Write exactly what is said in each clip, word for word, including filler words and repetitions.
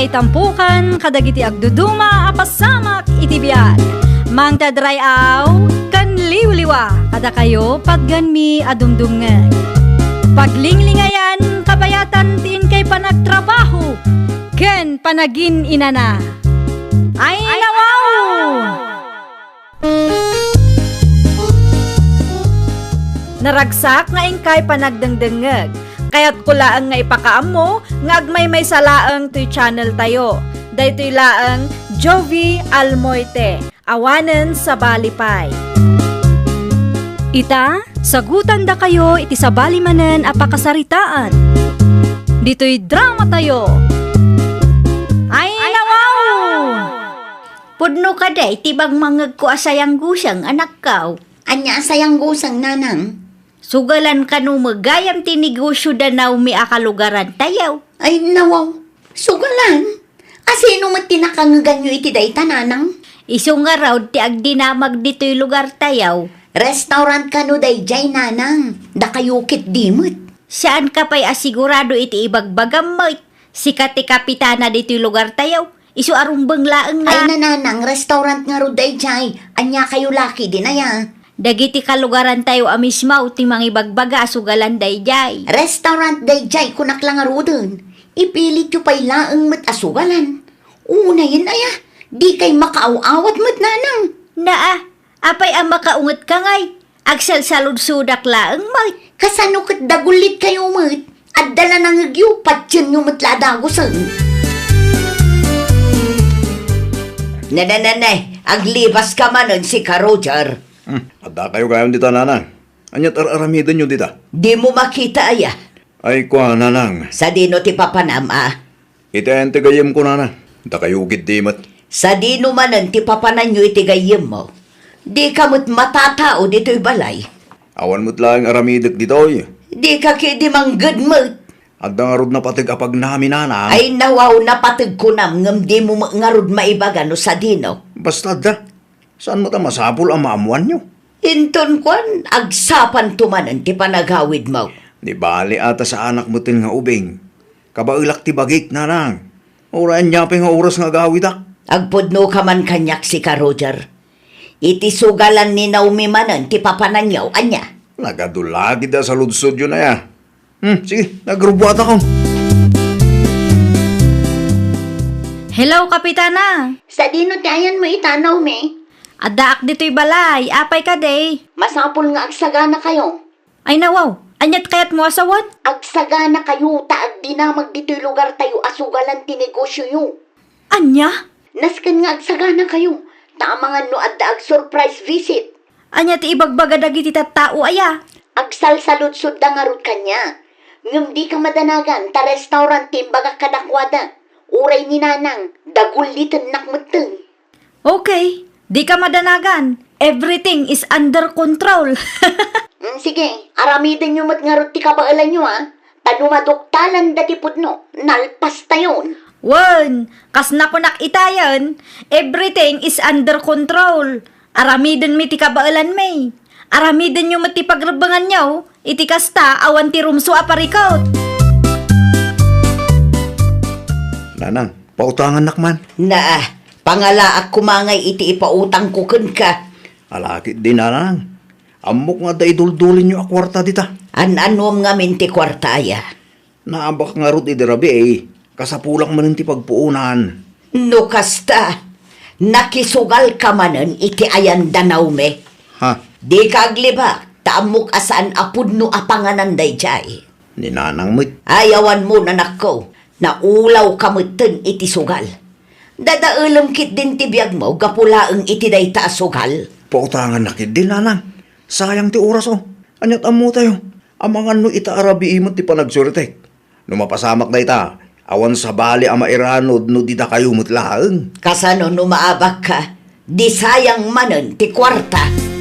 Itampukan kadagiti agduduma a pasamak iti biag. Mangted ray-aw ken liwliwa kadakayo patganmi a dumdumngeg. Paglinglingayan kabayatan ti inkay panagtrabaho ken panagin-inana. Ay, nawaw! Naragsak nga inkay panagdengdengngeg. Kayatko laeng nga ipakaammo nga agmaymaysa laeng toy channel tayo. Daytoy laeng Jovie Almoite, awanen sabali pay. Ita, sagutandakayo iti sabali manen a pakasaritaan. Ditoy drama tayo. Ay, nawaw! Pudno kadi ti bangmangegko a sayangguseng, anakko. Ania a sayangguseng, nanang? Sugalan kano met gayam ti negosio da Naomi a kalugarantayo. Ay, nawaw. Sugalan? A sino met ti nakangeganyo iti dayta, nanang? Isu ngarud ti agdinamag ditoy lugartayo. Restaurant kano daydiay, nanang? Dakayo ketdi met. Saanka pay a sigurado iti ibagbagam met. Sika ti kapitana ditoy lugartayo. Isu a rumbeng laeng nga. Ay, nanang, restaurant ngarud daydiay. Ania kayo la ketdin aya? Dagiti kalugarantayo a mismo ti mangibagbaga a sugalan daydiay. Restaurant daydiay, kunak la ngaruden. Ipilityo pay laeng met a sugalan. Unayen aya, dikay makaaw-awat met, nanang. Naa, apay a makaungetka ngay? Agsalsaludsodak laeng met. Kasano ket dagullitkayo met? Adda la nangegyo, patienyo met la a dagusen. Nanananay, aglibaska manen, sika Roger. Hmm, addakayo gayam dita, nanang. Ania ti ar-aramidenyo dita? Dimo makita aya? Ay, kua, nanang. Sadino ti papanam a? Iti ayan ti gayyemko, nanang. Dakayo ketdi met. Sadino manen ti papananyo iti gayyemmo? Dika met matatao ditoy balay. Awan met laeng aramidek ditoy. Dika ketdi mangged met. Adda ngarud napateg a pagnami, nanang. Ay, nawaw, napateg kunam, ngem dimo met ngarud maibaga no sadino. Basta adda. Saan met a masapul a maammoanyo? Inton kuan, agsapanto manen ti panagawidmo. Di bale a ta saanak metten nga ubing. Kabaelak ti bagik, nanang. Uray ania pay nga oras nga agawidak. Agpudnoka man kaniak, sika Roger. Iti sugalan ni Naomi manen ti papananyo, ania? Nagadu la ketdi a saludsodyo aya. Hmm, sige, nagrubbuatakon. Hello, Kapitana. Sadino ti ayanmo ita, Naomi? Addaak ditoy balay. Apay kadi? Masapul nga agsaganakayo. Ay, nawaw. Ania ti kayatmo a sawen? Agsaganakayo ta agdinamag ditoy lugartayo a sugalan ti negosioyo. Ania? Nasken nga agsaganakayo, ta amangan no adda ag-surprise visit. Ania ti ibagbaga dagiti tattao aya? Agsalsaludsodda ngarud kaniak. Ngem dika madanagan ta restaurant ti imbagak kadakuada. Uray ni Nanang, dagullitennak metten. Okay, dika madanagan. Everything is under control. Mm, sige, aramidenyo met ngarud ti kabaelanyo, a. Ta no maduktalan dati pudno, nalpastayon. Wen, kas nakunak itayen, everything is under control. Aramidenmi ti kabaelanmi. Aramidenyo met ti pagrebbenganyo, iti kasta, awan ti rumso a parikut. Nanang, pautangannak man. Naa, pangalaak koma ngay iti ipautangko kenka. Alakit di, Nanang. Ammok nga adda iduldulinyo a kuarta dita. An-anuem ngamin ti kuarta aya? Naabak ngarud idi rabii, kasapulak manen ti pagpuonan. No kasta, nakisugalka manen iti ayan da Naomi. Ha? Dika aglibak, ta ammok a saan a pudno a panganan daydiay. Ni Nanang met. Ay, awan mo, anakko, naulawka metten iti sugal. Dadaelem ketdin ti biagmo gapu laeng iti dayta a sugal. Pautangannak ketdi, Nanang. Sayang ti oraso. Aniat ammotayo? Amangan no ita a rabii met ti panagsuretek. No mapasamak dayta, awan sabali a mairanod no di dakayo met laeng. Kasano no maabakka, di sayang manen ti kuarta?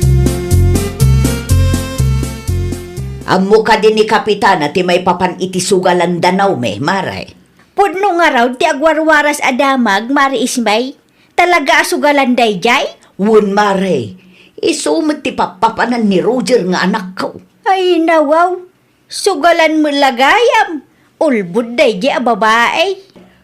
Ammo kadi ni Kapitana ti maipapan iti sugalan da Naomi, Mare? Pudno ngarud ti agwarwaras a damag, Mare Ismay. Talaga a sugalan daydiay? Wen, Mare. Isu met ti pappapanan ni Roger nga anakko. Ay, nawaw. Sugalan met la gayam. Ulbod daydiay a babai.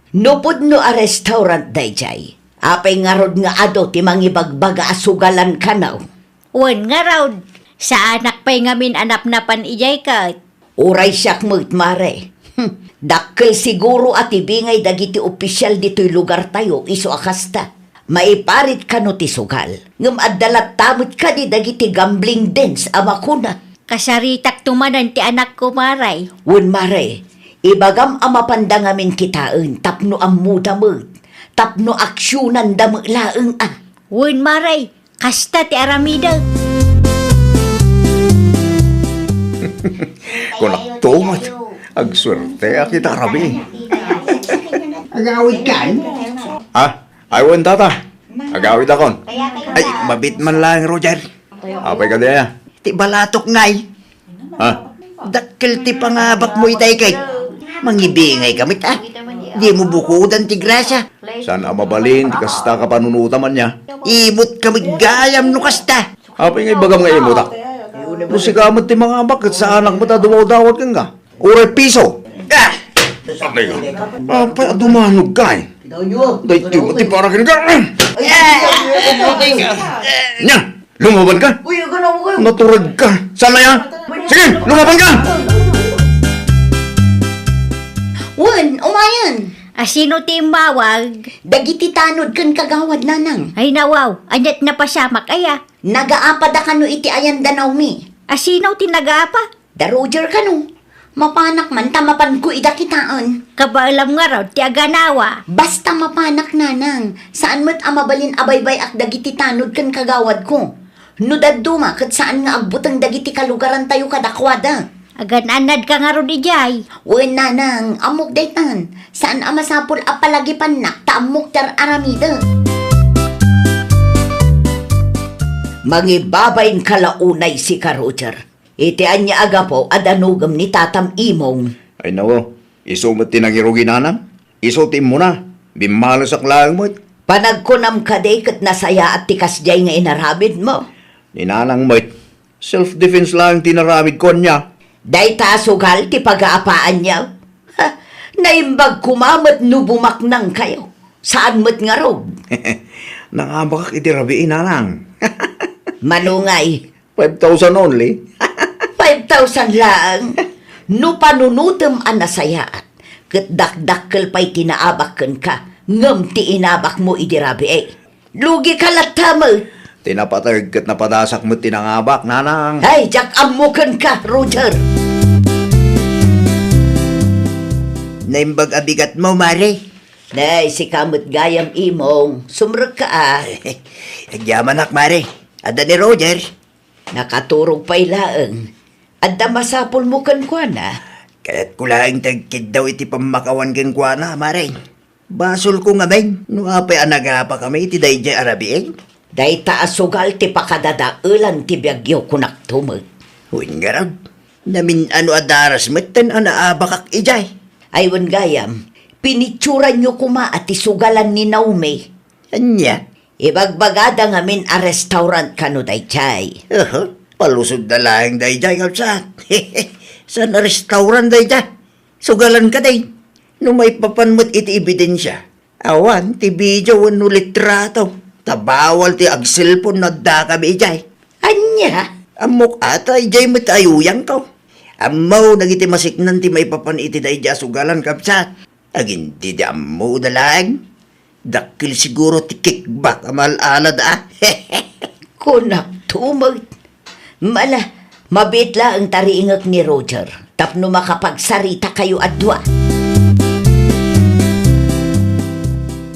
No pudno a restaurant daydiay, apay ngarud nga adu ti mangibagbaga a sugalan kano? Wen ngarud, saanak pay ngamin a napnapan idiay ket. Uray siak met, mare. Dakkel siguro a ti bingay dagiti opisial ditoy lugartayo isu a kasta. Maiparit kano ti sugal, ngem adda latta met kadi dagiti gambling dens a makuna. Kasaritakto manen ti anakko, mare. Wen, mare, ibagam a mapanda ngamin kitaen tapno ammoda met, tapno aksionanda met laeng a. Wen, mare, kasta ti aramidek. Kunakto met, agsuerteak ita a rabii. Agawidkan? Ah, ay, wen, tata. Agawidakon. Ay, mabiit man laeng, Roger. Apay kadi aya? Ti balatok ngay. Ha? Dakkel ti pangabakmo itay ket. Mangibingayka met, a. Dimo bukodan ti grasya. Saan a mabalin ti kasta a kapanunotam ania? Imutka met gayam no kasta. Apay nga ibagam nga imutak? No sika met ti mangabak ket saanak met a dumawdawat kenka. Uray piso. Ah! Apay nga. Apay a dumanogka, e. Daytoy met ti para kenka. Nia, lumabanka? Uy, aganaw kayo. Naturedka. Saan aya? Sige, lumabanka! Wen, umayen. A, sino ti immawag? Dagiti tanod ken kagawad, nanang. Ay, nawaw. Aniat napasamak, aya? Nagaapada kano iti ayan da Naomi. A, sino ti nagaapa? Da Roger kano. Mapanak man ta mapanko ida kitaen. Kabaelam ngarud ti aganawa. Basta mapanak, nanang. Saan met a mabalin a baybay-ak dagiti tanod ken kagawadko. No dadduma, ket saan nga agbuteng dagiti kalugarantayo kadakuada. Agan-annadka ngarud idiay. Wen, nanang, ammok daytan. Saan a masapul a palagipannak ta ammok ti ar-aramidek. Mangibabainka la unay sika, Roger. Iti ania a gapu a danogem ni tatam Imong? Ay, nawaw, isu met ti nangirugi, nanang. Isu ti immuna. Bimmalesak laeng met. Panagkunam kadi ket nasayaat ti kasdiay nga inaramidmo? Ni nanang met, self-defense laeng ti inaramidko, ania? Dayta a sugal ti pagaapaanyo? Ha, naimbag koma met no bumaknangkayo. Saan met ngarud? Nangabakak iti rabii, nanang. Mano ngay? Five thousand only. Five thousand laeng. No panunotem a nasayaat, ket dakdakkel pay ti naabak kenka, ngem ti inabakmo idi rabii. Lugika latta met. Ti napateg ket napadasak met ti nangabak, nanang. Ay, diak ammo kenka, Roger. Naimbag a bigatmo, mare. Nay, sika met gayam, Imong. Sumrekka, a. Agyamanak, mare. Adda ni Roger. Nakaturog pay laeng. Adda masapulmo kenkuana? Kayatko laeng ti agkiddaw iti pammakawan kenkuana, mare. Basolko ngamin no apay a nagapakami iti daydiay a rabii. Dayta a sugal ti pakadadaelan ti biagyo, kunakto met. Wen ngarud, namin-ano a daras metten a naabakak idiay. Ay, wen gayam, pinitsuranyo koma a ti sugalan ni Naomi. Ania? Ibagbagada ngamin a restaurant kano daydiay. Aha, palusodda laeng daydiay, kabsat. Saan a restaurant daydiay? Sugalan kadi. No maipapan met iti ebidensia, awan ti video wenno litrato, ta bawal ti agselpon no addakami idiay. Ania? Ammok a ta idiay met ayuyangko. Ammo dagiti masiknan ti maipapan iti daydiay a sugalan, kabsat. Agintidi ammoda laeng. Dakkel siguro ti kickback a maal-alada, a. Kunakto met. Mala, mabiit laeng ta riingek ni Roger tapno makapagsaritakayo a dua.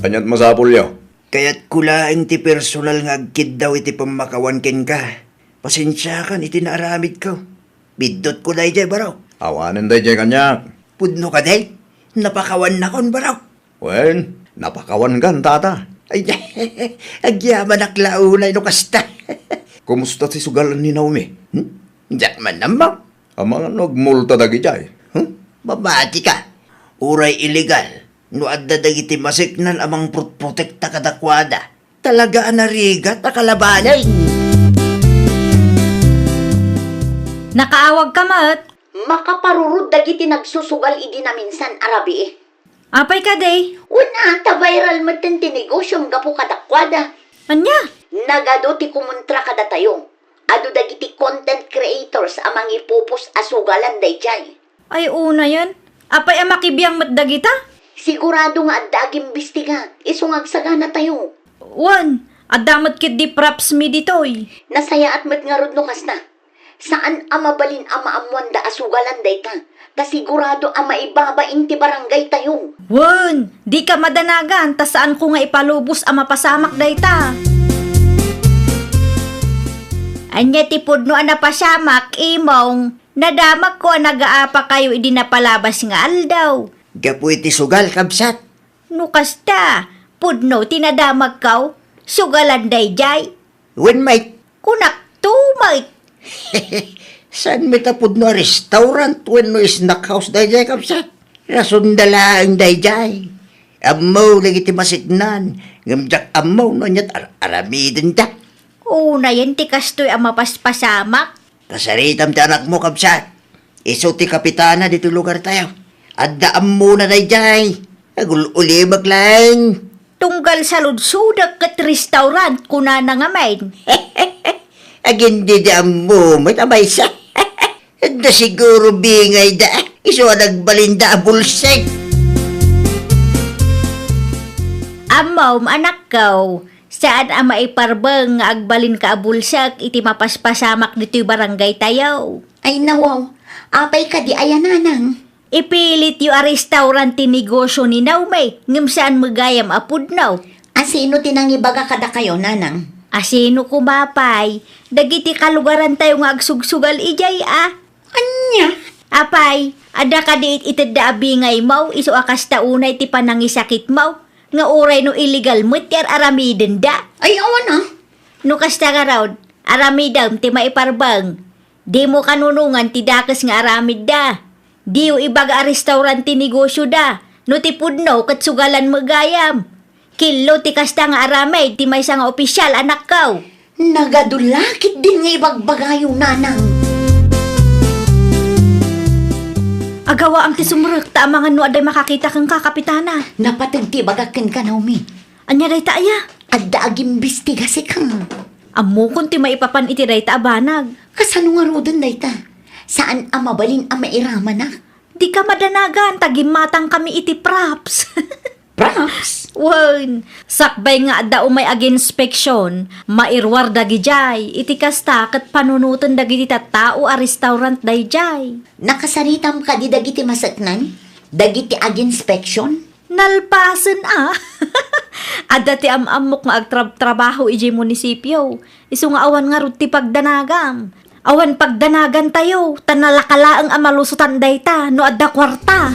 Aniat masapulyo? Kayatko laeng ti personal nga agkiddaw iti pammakawan kenka. Pasensiakan iti naaramidko. Biddutko daydiay, barok. Awanen daydiay kaniak. Pudno kadi? Napakawannakon, barok. Wen, napakawankan, tata. Ay, agyamanak la unay no kasta. Kumusta ti sugalan ni Naomi? Hmm? Diak man ammo. Amangan no agmulta dagidiay. Hmm? Mamatika. Uray illegal no adda dagiti masiknan a mangprotprotekta kadakuada. Talaga a narigat a kalabanen. Nakaawagka met. Makaparurod dagiti nagsusugal idi naminsan a rabii. Apay kadi? Wen a, ta viral metten ti negosyom gapu kadakuada. Ania? Nagadu ti kumontra kadatayo. Adu dagiti content creators a mangipupos a sugalan daydiay. Ay, unayen. Apay a makibiang met dagita? Sigurado nga adda agimbistiga, isu nga agsaganatayo. Wen, adda met ketdi props mi ditoy. Nasayaat met ngarud no kasta. Saan a mabalin a maammoanda a sugalan dayta, ta sigurado a maibabain ti barangaytayo. Wen, dika madanagan, ta saanko nga ipalubos a mapasamak dayta. Ania ti pudno a napasamak, Imong? Nadamagko a nagaapakayo idi napalabas nga aldaw. Gapu iti sugal, kabsat. No kasta, pudno ti nadamagko, sugalan daydiay. Wen met. Kunak to met. Saan met a pudno a restaurant wenno snack house daydiay, kabsat? Rason da laeng daydiay. Ammo dagiti maseknan, ngem diak ammo no aniat ar-, aramidenda. Unayen ti kastoy a mapaspasamak. Kasaritam ti anakmo, kabsat. Isu ti kapitana ditoy lugartayo. Adda ammona daydiay. Agul-ulimek laeng. Tunggal saludsodek ket restaurant, kunana ngamin. Agin didi ammo met a maysa. Adda siguro bingayda. Isu a nagbalinda a bulsek. Ammom, anakko, saan a maiparbeng nga agbalinka a bulsek iti mapaspasamak ditoy barangaytayo. Ay, nawaw. Apay kadi aya, nanang? Ipilityo a restaurant ti negosyo ni Naomi, ngem saan met gayam a pudno. A sino ti nangibaga kadakayo, nanang? A sino koma pay? Dagiti kalugarantayo nga agsugsugal idiay a. Ania? Apay, adda kadi it-, itedda a bingaymo, isu a kasta unay ti panangisakitmo, nga uray no illegal met ti ar-aramidenda? Ay, awan a. No kasta ngarud, aramidem ti maiparbeng. Dimo kanunongan ti dakes nga aramidda. Diyo ibaga a restaurant ti negosyoda. No ti pudno ket sugalan met gayam. Killo ti kasta nga aramid ti maysa nga opisyal, anakko. Nagadu la ketdin nga ibagbagayo, nanang. Agawaam ti sumrekta amangan no adda makakita kenka, Kapitana. Napateg ti ibagak kenka, Naomi. Ania dayta aya? Adda agimbestiga sika. Ammokon ti maipapan iti dayta a banag. Kasano ngaruden dayta? Saan a mabalin a mairamanak. Dika madanagan ta gimmatangkami iti props. Props? Wen, sakbay nga adda umay aginspeksion, mairuar dagidiay, iti kasta ket panunoten dagiti tattao a restaurant daydiay. Nakasaritam kadi dagiti maseknan? Dagiti aginspeksion? Nalpasen a. Adda ti am-ammok nga agtrab-trabaho idiay munisipio. Isu nga awan ngarud ti pagdanagam. Awan pagdanagantayo, ta nalaka laeng a malusotan dayta no adda kuarta.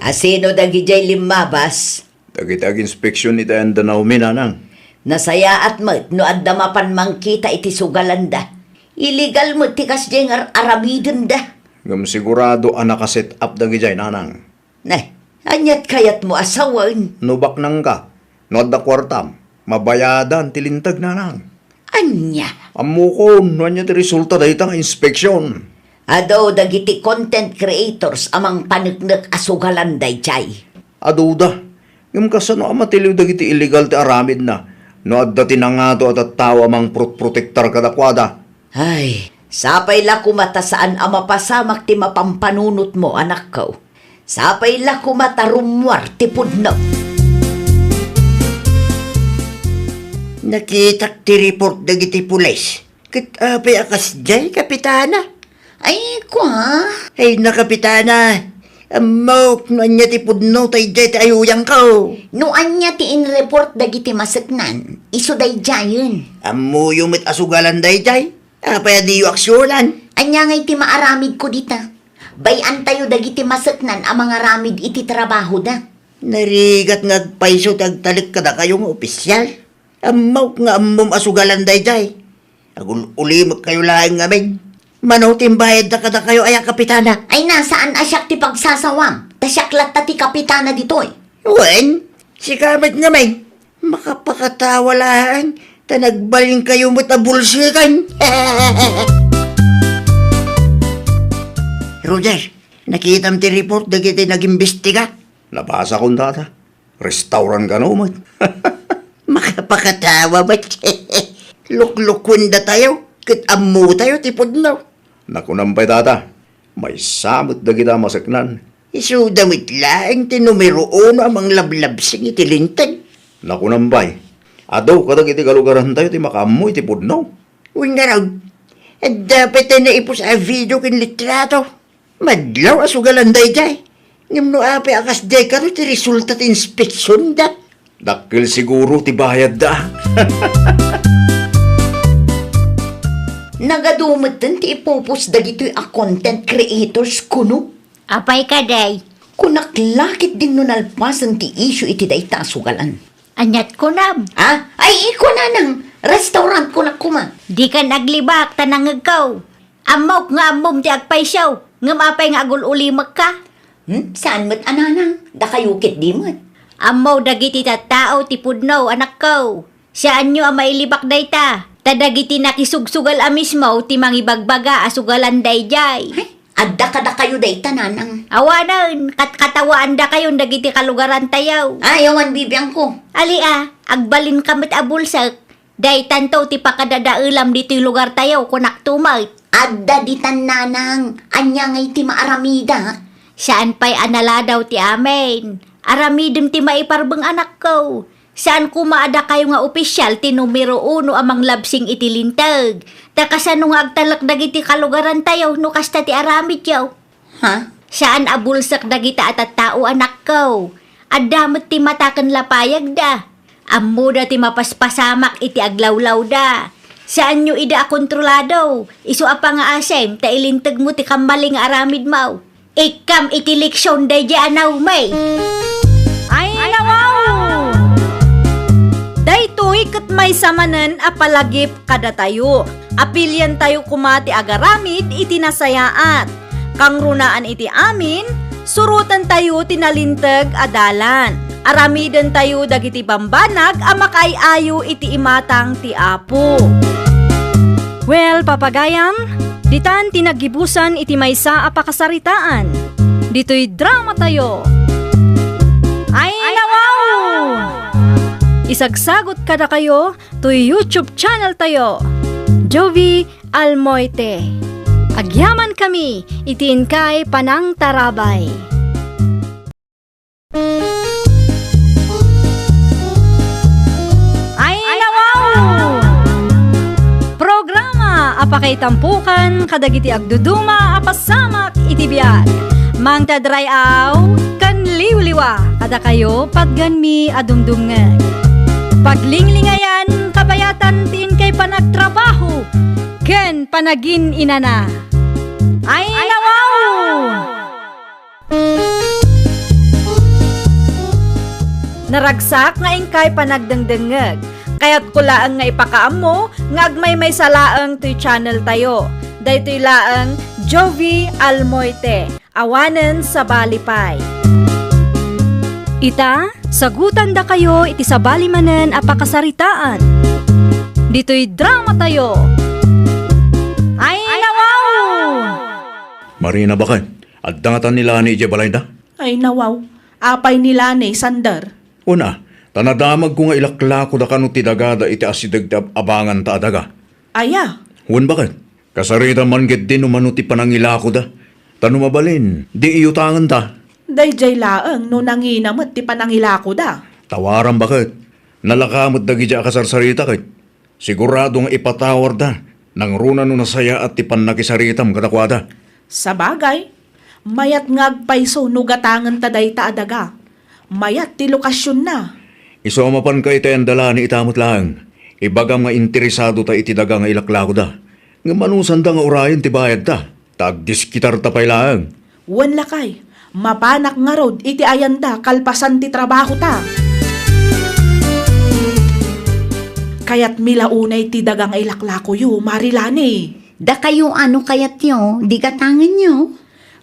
A sino dagidiay limmabas? Dagiti aginspeksion iti ayan da Naomi, nanang. Nasayaat met no adda mapan mangkita iti sugalanda. Illegal met ti kasdiay nga ar-aramidenda. Ngem sigurado a nakaset up dagidiay, nanang. Ne, aniat kayatmo a sawen? No baknangka, no adda kuartam, mabayadan ti linteg, nanang. Ania? Ammokon no ania ti resulta dayta nga inspeksion. Adu dagiti content creators a mangpaneknek a sugalan daydiay. Aduda. Ngem kasano a matiliw dagiti illegal ti aramidna no adda ti nangato a tattao a mangprotprotektar kadakuada? Ay, sapay la koma ta saan a mapasamak ti mapampanunotmo, anakko. Sapay la koma ta rummuar ti pudno. Nakitak ti report dagiti pulis. Ket apay a kasdiay, Kapitana? Ay, kua? Ay, na, Kapitana. Ammok no ania ti pudno ta idiay ti ayuyangko. No ania ti inreport dagiti maseknan, isu daydiayen. Ammoyo met a sugalan daydiay. Apay a diyo aksionan? Ania ngay ti maaramidko dita? Bay-antayo dagiti maseknan a mangaramid iti trabahoda. Narigat nga agpayso ti agtalek kadakayo nga opisyal. Ammok nga ammom a sugalan daydiay. Agul-ulimekkayo laeng ngamin. Mano ti imbayadda kadakayo aya, Kapitana? Ay na, saan a siak ti pagsasawam? Ta siak latta ti kapitana ditoy. Wen, sika met ngamin. Makapakatawa laeng, ta nagbalinkayo met a bulseken. Roger, Nakitam ti report dagiti nagimbestiga? Nabasakon, tata. Restaurant kano met. Makapakatawa met. Luklukuendatayo, ket ammotayo ti pudno. Nakunam pay, tata, maysa met dagita maseknan. Isuda met laeng ti numero uno a manglablabsing iti Linteg. Nakunam pay, adu kadagiti kalugarantayo ti makaammo iti pudno. Wen ngarud, adda pay ti naipus a video ken litrato. Madlaw a sugalan daydiay. Ngem no apay a kasdiay kano ti resulta ti inspeksionda? Dakkel siguro ti bayadda. Nagadu metten ti ipupos dagitoy a content creators kuno. Apay kadi? Kunak la ketdin no nalpasen ti isyu iti dayta a sugalan. Aniat kunam? Ah? Ay, iko nanang, restaurant kunak koma. Dikan aglibak ta nangngegko. Ammok nga ammom ti agpayso, ngem apay nga agul-ulimekka? Hmm? Saan met a nanang? Dakayo ketdi met. Ammo dagiti tattao ti pudno, anakko. Saanyo a mailibak dayta, ta dagiti nakisugsugal a mismo ti mangibagbaga a sugalan daydiay. Ay, adda kadakayo dayta, nanang. Awanen, katkatawaandakayon dagiti kalugarantayo. Ay, awan bibiangko. Ali a, agbalinka met a bulsek. Daytanto ti pakadadaelam ditoy lugartayo, kunakto met. Adda ditan, nanang. Ania ngay ti maaramida? Saan pay a naladaw ti amin. Aramidem ti maiparbeng, anakko. Saan koma a dakayo nga opisial ti numero uno a manglabsing iti Linteg. Ta kasano nga agtalek dagiti kalugarantayo no kasta ti aramidyo? Ha? Saan a bulsek dagita a tattao, anakko. Adda met ti mata ken lapayagda. Ammoda ti mapaspasamak iti aglawlawda. Saanyo ida a kontrolado. Isu a pangaasem ta ilintegmo ti kammali nga aramidmo. Ikkam iti leksion daydiay a naome. Ay, nawaw! Daytoy ket maysa manen a palagip kadatayo. Apiliantayo koma ti agaramid iti nasayaat. Kangrunaan iti amin, surotentayo ti nalinteg a dalan. Aramidentayo dagiti bambanag a makaay-ayo iti imatang ti Apo. Well, papagayam, ditan ti naggibusan iti maysa a pakasaritaan. Ditoy dramatayo. Ay, nawaw! Isagsagot kadakayo toy YouTube channeltayo, Jovie Almoite. Agyamankami iti inkay panangtarabay. Ay, nawaw! Programa a pakaitampokan kadagiti agduduma a pasamak iti biag. Mangted ray-aw ken liwliwa kadakayo patgenmi a dumdumngeg. Paglinglingayan kabayatan ti inkay panagtrabaho ken panagin-inana. Ay, nawaw! Naragsak nga inkay panagdengdengngeg. Kayatko laeng nga ipakaammo nga agmaymaysa laeng toy channeltayo. Daytoy laeng Jovie Almoite. Awanen sabali pay. Ita, sagutandakayo iti sabali manen a pakasaritaan. Ditoy dramatayo. Ay, nawaw! Marina, baket, adda ngata ni Lani idiay balayda? Ay, nawaw. Apay ni Lani, Sander? Una, ta nadamagko nga ilaklakoda kano ti dagada iti asideg ti ab-abanganta a daga. Aya? Wen, baket. Kasaritam man ketdi no mano ti panangilakoda. Ta no mabalin, di iyutangenta. Daydiay laeng no nangina met ti panangilakoda. Tawaram, baket. Nalaka met dagidi a kasarsarita ket sigurado nga ipatawarda nangruna no nasayaat ti pannakisaritam kadakuada. Sabagay, mayat nga agpayso no gatangenta dayta a daga. Mayat ti lokasionna. Isu a mapanka iti ayanda Lani ita met laeng. Ibagam nga interesadota iti daga nga ilaklakoda. Ngem anusanda nga urayen ti bayadta, ta agdiskitarta pay laeng. Wen, lakay, mapanak ngarud iti ayanda kalpasan ti trabahota. Kayatmi la unay ti daga nga ilaklakoyo, Mari Lani. Dakayo a no kayatyo, di gatangenyo.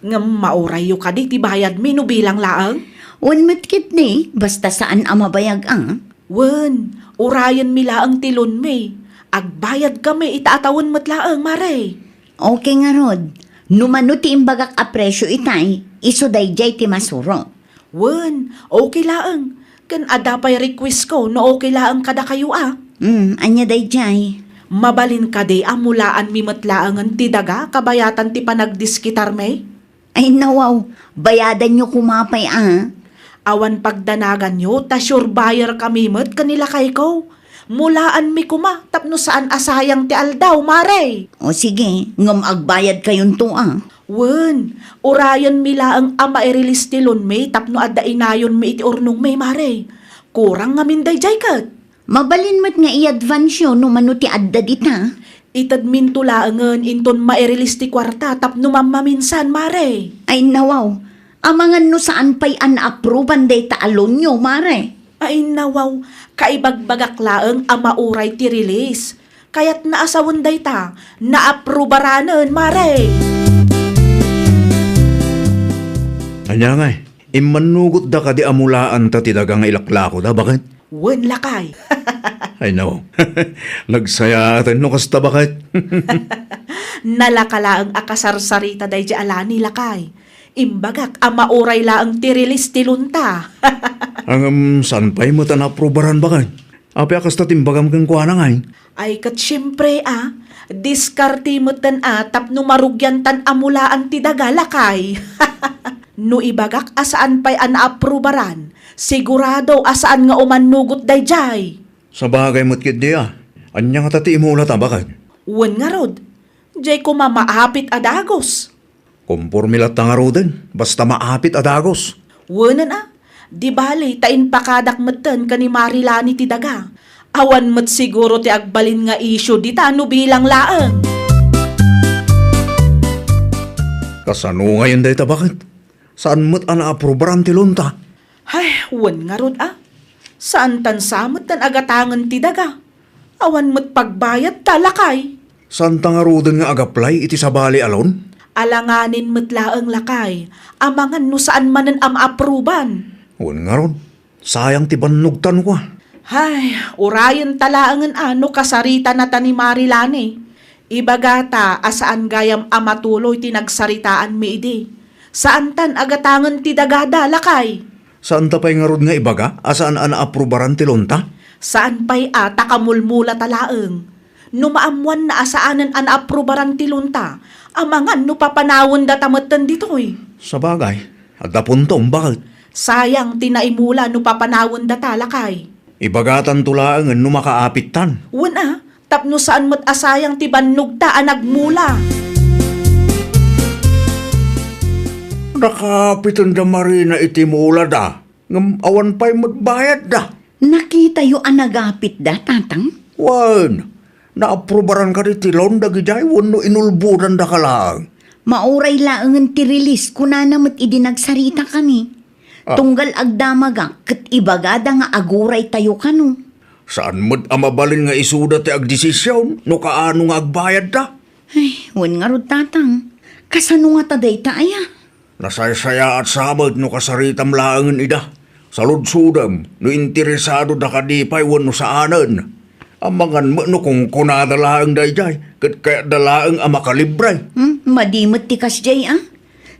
Ngem maurayyo kadi ti bayadmi no bilang laeng? Wen met ketdi, basta saan a mabayag a. Wen, urayenmi laeng ti loanmi. Agbayadkami ita a tawen met laeng, Mare. Okay ngarud. No mano ti imbagak a presio itay, isu daydiay ti masuro. Wen, okay laeng. Ken adda pay request ko no okay laeng kadakayo a. Hmm, ania daydiay? Mabalin kadi a mulaanmi met laengen ti daga kabayatan ti panagdiskitarmi? Ay, nawaw, bayadanyo koma pay a. Awan pagdanaganyo, ta sure buyer kami met ken ni lakayko. Mulaanmi koma tapno saan a sayang ti aldaw, mare. O sige, ngem agbayadkayonto a. Wen, urayenmi laeng a mairelease ti loanmi tapno adda inayonmi iti urnongmi, mare. Kurang ngamin daydiay ket. Mabalin met nga i-advanceyo no mano ti adda dita. Itedminto laengen inton mairelease ti kuarta tapno mammaminsan, mare. Ay, nawaw. Amangan no saan pay a naapruban dayta a loanyo, mare. Ay, nawaw. Kaibagbagak laeng a mauray ti release. Kayatna a sawen dayta, naaprubaranna, mare. Ania ngay? Immannugotda kadi a mulaanta ti daga nga ilaklakoda, baket? Wen, lakay. Ay, no. Nagsayaaten no kasta, baket? Nalaka laeng a kasarsarita daydiay a lani, lakay. Imbagak a mauray laeng ti release ti loanta. Ngem, saan pay met a naaprubaran, baket? Apay a kasta ti imbagam kenkuana ngay? Ay, ket siempre a, diskarte metten a tapno marugiantan a mulaan ti daga, lakay. No ibagak a saan pay a naaprubaran, sigurado a saan nga umannugot daydiay. Sabagay met ketdi a. Ania ngata ti imulata, baket? Wen ngarud, diay koma maapit a dagus. Komporme latta ngaruden, basta maapit a dagus. Wenen a, di bali ta impakadak metten ken ni Mari Lani ti daga. Awan met siguro ti agbalin nga isyu dita no bilang laeng. Kasano ngayen dayta, baket? Saan met a naaprubaran ti loanta? Ay, wen ngarud a. Saantan sa metten a gatangen ti daga. Awan met pagbayadta, lakay. Saanta ngaruden nga agaplay iti sabali a loan? Alanganin met laeng, lakay. Amangan no saan manen a maapruban. Wen ngarud, sayang ti bannogtan kua. Hay, urayenta laengen a no kasaritanata ni Mari Lani. Ibagata a saan gayam a matuloy ti nagsaritaanmi idi. Saantan a gatangen ti dagada, lakay. Saanta pay ngarud nga ibaga a saan a naaprubaran ti loanta? Saan pay a ta kamulmulata laeng. No maammoanna a saanen a naaprubaran ti loanta, amangan no papanawendata metten ditoy. Sabagay, adda puntom, baket? Sayang ti naimula no papanawendata, lakay. Ibagatanto laengen no makaapittan. Wen a, tapno saan met a sayang ti bannogta a nagmula. Nakaapiten da Marina iti mulada, ngem awan pay met bayadda. Nakitayo a nagapitda, Tatang? Wen, naaprubaran kadi ti loan dagidiay wenno inulbodandaka laeng? Mauray laengen ti release, kunana met idi nagsaritakami. Ah. Tunggal agdamagak ket ibagada nga aguraytayo kano. Saan met a mabalin nga isuda ti agdesision no kaano nga agbayadda. Ay, wen ngarud, Tatang. Kasano ngata dayta aya? Nasaysayaat sa met no kasaritam laengen ida. Saludsodem no interesadoda kadi pay wenno saanen. Amangan met no kunkunada laeng daydiay, ket kayatda laeng a makalibre. Hmm, madi met ti kasdiay a.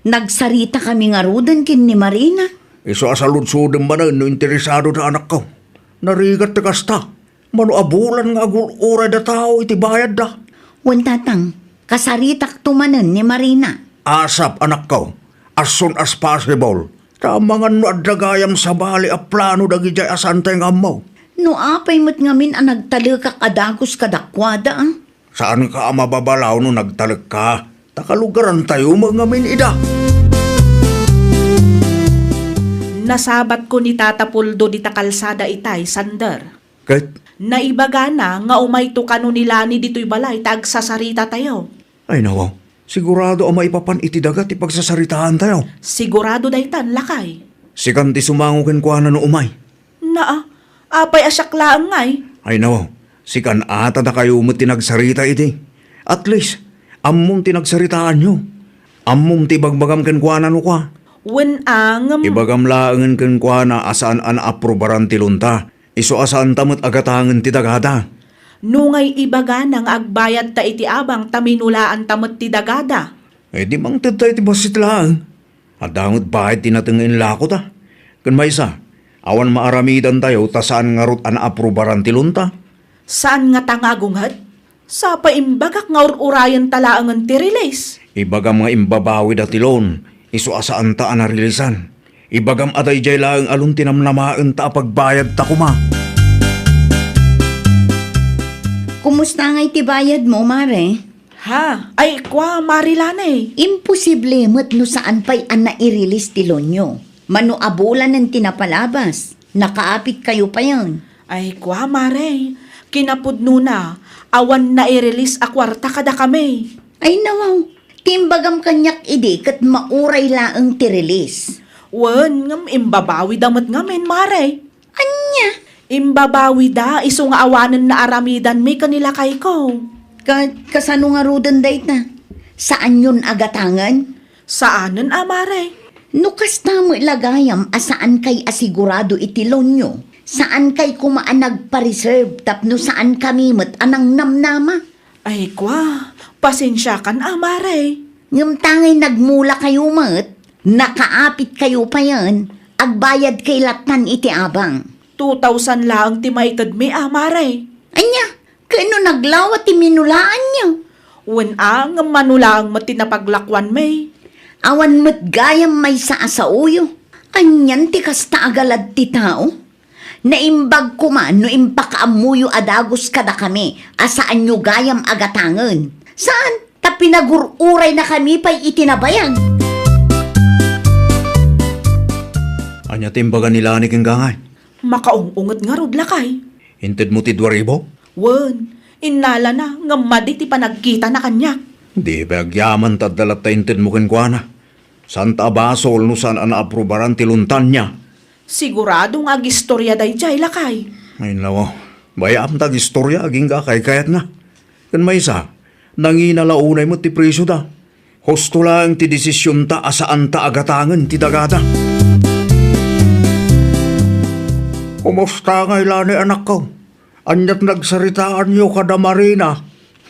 Nagsaritakami ngaruden ken ni Marina. Isu a saludsodem manen no interesadoda, anakko. Narigat ti kasta. Mano a bulan nga agur-urayda tao iti bayadda. Wen, Tatang, kasaritakto manen ni Marina. Asap, anakko, as soon as possible. Ta amangan no adda gayam sabali a plano dagidiay a saantay nga ammo. No apay met ngamin a nagtalekak a dagus kadakuada, a? Saanka a mababalaw no nagtalekka, ta kalugarantayo met ngamin ida. Nasabatko ni Tata Puldo dita kalsada itay, Sander. Ket? Naibagana nga umayto kano ni Lani ditoy balay ta agsasaritatayo. Ay, nawaw. Sigurado a maipapan iti daga ti pagsasaritaantayo. Sigurado daytan, lakay. Sikan ti sumango kenkuana no umay. Naa, apay a siak laeng ngay? Ay, nawaw. Sikan a ta dakayo met ti nagsarita idi. At least, ammom ti nagsaritaanyo. Ammom ti ibagbagam kenkuana no kua. Wen a, ngem. Ibagam laengen kenkuana a saan a naaprubaran ti loanta. Isu a saanta met a gatangen ti dagada. No ngay ibagana nga agbayadta iti abang ta minulaanta met ti dagada. Eh, di mangtedta iti bassit laeng. Adda met bayad ti nateng nga inlakota. Ken maysa, awan maaramidantayo ta saan ngarud a naaprubaran ti loanta. Saan nga tangagunget? Sapay imbagak nga ur-urayenta laengen ti release. Ibagam nga imbabawida ti loan, isu a saanta a nareleasean. Ibagam a daydiay laeng a loan ti namnamaenta a pagbayadta koma. Kumusta ngay ti bayadmo, Mare? Ha? Ay, kua, Mare Lani. Imposible met no saan pay a nai-release ti loanyo. Mano a bulanen ti napalabas. Nakaapitkayo payen. Ay, kua, Mare. Kinapudnona, awan nai-release a kuarta kadakami. Ay, nawaw. Ti imbagam kaniak idi ket mauray laeng ti release. Wen, ngem imbabawida met ngamin, Mare. Ania? Imbabawida isu nga awanen naaramidanmi ken ni lakayko. Ka-, kasano ngaruden dayta? Saanyon a gatangen? Saanen a, Mare. No kasta met la gayam a saankay a sigurado iti loanyo, saankay koma a nagpa-reserve tapno saankami met a nangnamnama. Ay, kua, pasensiakan a, Mare. Ngem ta ngay nagmulakayo met, nakaapitkayo payen, agbayadkay lattan iti abang. Two thousand laeng ti maitedmi a, Mare. Ania? Ken no naglawa ti minulaanyo? Wen a, ngem mano laeng met ti napaglakuanmi. Awan met gayam maysa a saoyo. Anian ti kasta a galad ti tao? Naimbag koma no impakaammoyo a dagus kadakami a saanyo gayam a gatangen. Saan? Ta pinagur-uraynakami pay iti nabayag. Ania ti imbaga ni Lani kenka ngay? Makaung-unget ngarud, lakay. Intedmo ti dua ribu? Wen, innalana ngem madi ti panagkitana kaniak. Di pay agyaman ta adda latta intedmo kenkuana. Saan ta a basol no saan a naaprubaran ti loanta. Sigurado nga agistoria daydiay, lakay. Ay, nawaw. Bay-am ta agistoria agingga a kaykayatna. Ken maysa, nangina la unay met ti presioda. Husto laeng ti desisionta a saanta a gatangen ti dagada. Kumusta ngay, Lani, anakko? Aniat nagsaritaanyo kada Marina?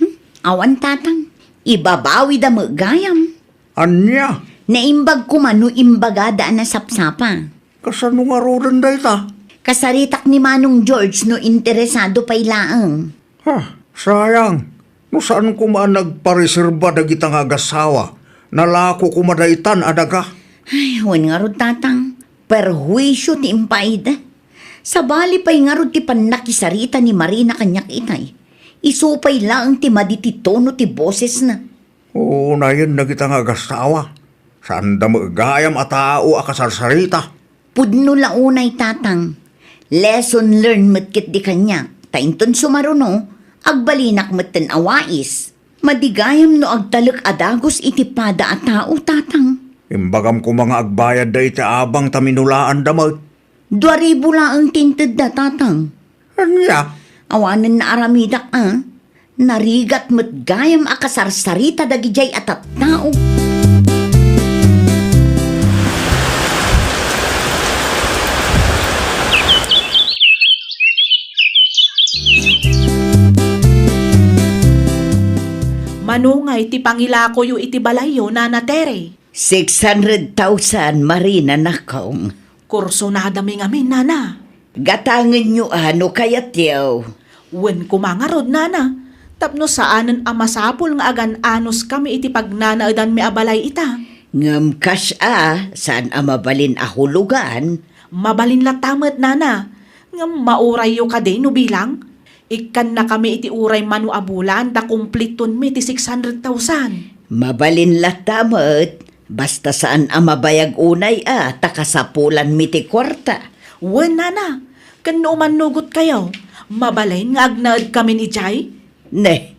Hmm, awan, tatang. Ibabawida met gayam. Ania? Naimbag koma no imbagada a nasapsapa. Kasano ngaruden dayta? Kasaritak ni Manong George no interesado pay laeng. Ha, sayang. No saan koma a nagpareserba dagita nga agassawa, nalako koma daytan a daga. Ay, wen ngarud, tatang. Perhuisio ti impaayda. Sabali pay ngarud ti pannakisarita ni Marina kaniak itay. Isu pay laeng ti madi ti tono ti bosesna. Uunayen dagita nga agassawa. Saanda met gayam a tao a kasarsarita. Pudno la unay, tatang. Lesson learned met ketdi kaniak. Ta inton sumaruno, agbalinak metten a wais. Madi gayam no agtalek a dagus iti pada a tao, tatang. Imbagam koma nga agbayadda iti abang ta minulaanda met. Dua ribu laeng ti intedda, tatang. Ania? Awanen naaramidak a. Narigat met gayam a kasarsarita dagidiay a tattao. Mano ngay ti pangilakoyo iti balayyo, Nana Tere? Six hundred thousand, Marina, nakong. Kursunadami ngamin, Nana. Gatangenyo a no kayatyo. Wen koma ngarud, Nana, tapno saanen a masapul nga agan-anos kami iti pagnanaedanmi a balay ita. Ngem kas a, saan a mabalin a hulugan? Mabalin latta met, Nana. Ngem maurayyo kadi no bilang? Ikkannakami iti uray mano a bulan ta kumplitonmi ti six hundred thousand. Mabalin latta met, basta saan a mabayag unay a ta kasapulanmi ti kuarta. Wen, Nana, ken no umannugotkayo, mabalin nga agnaedkamin idiay? Ne,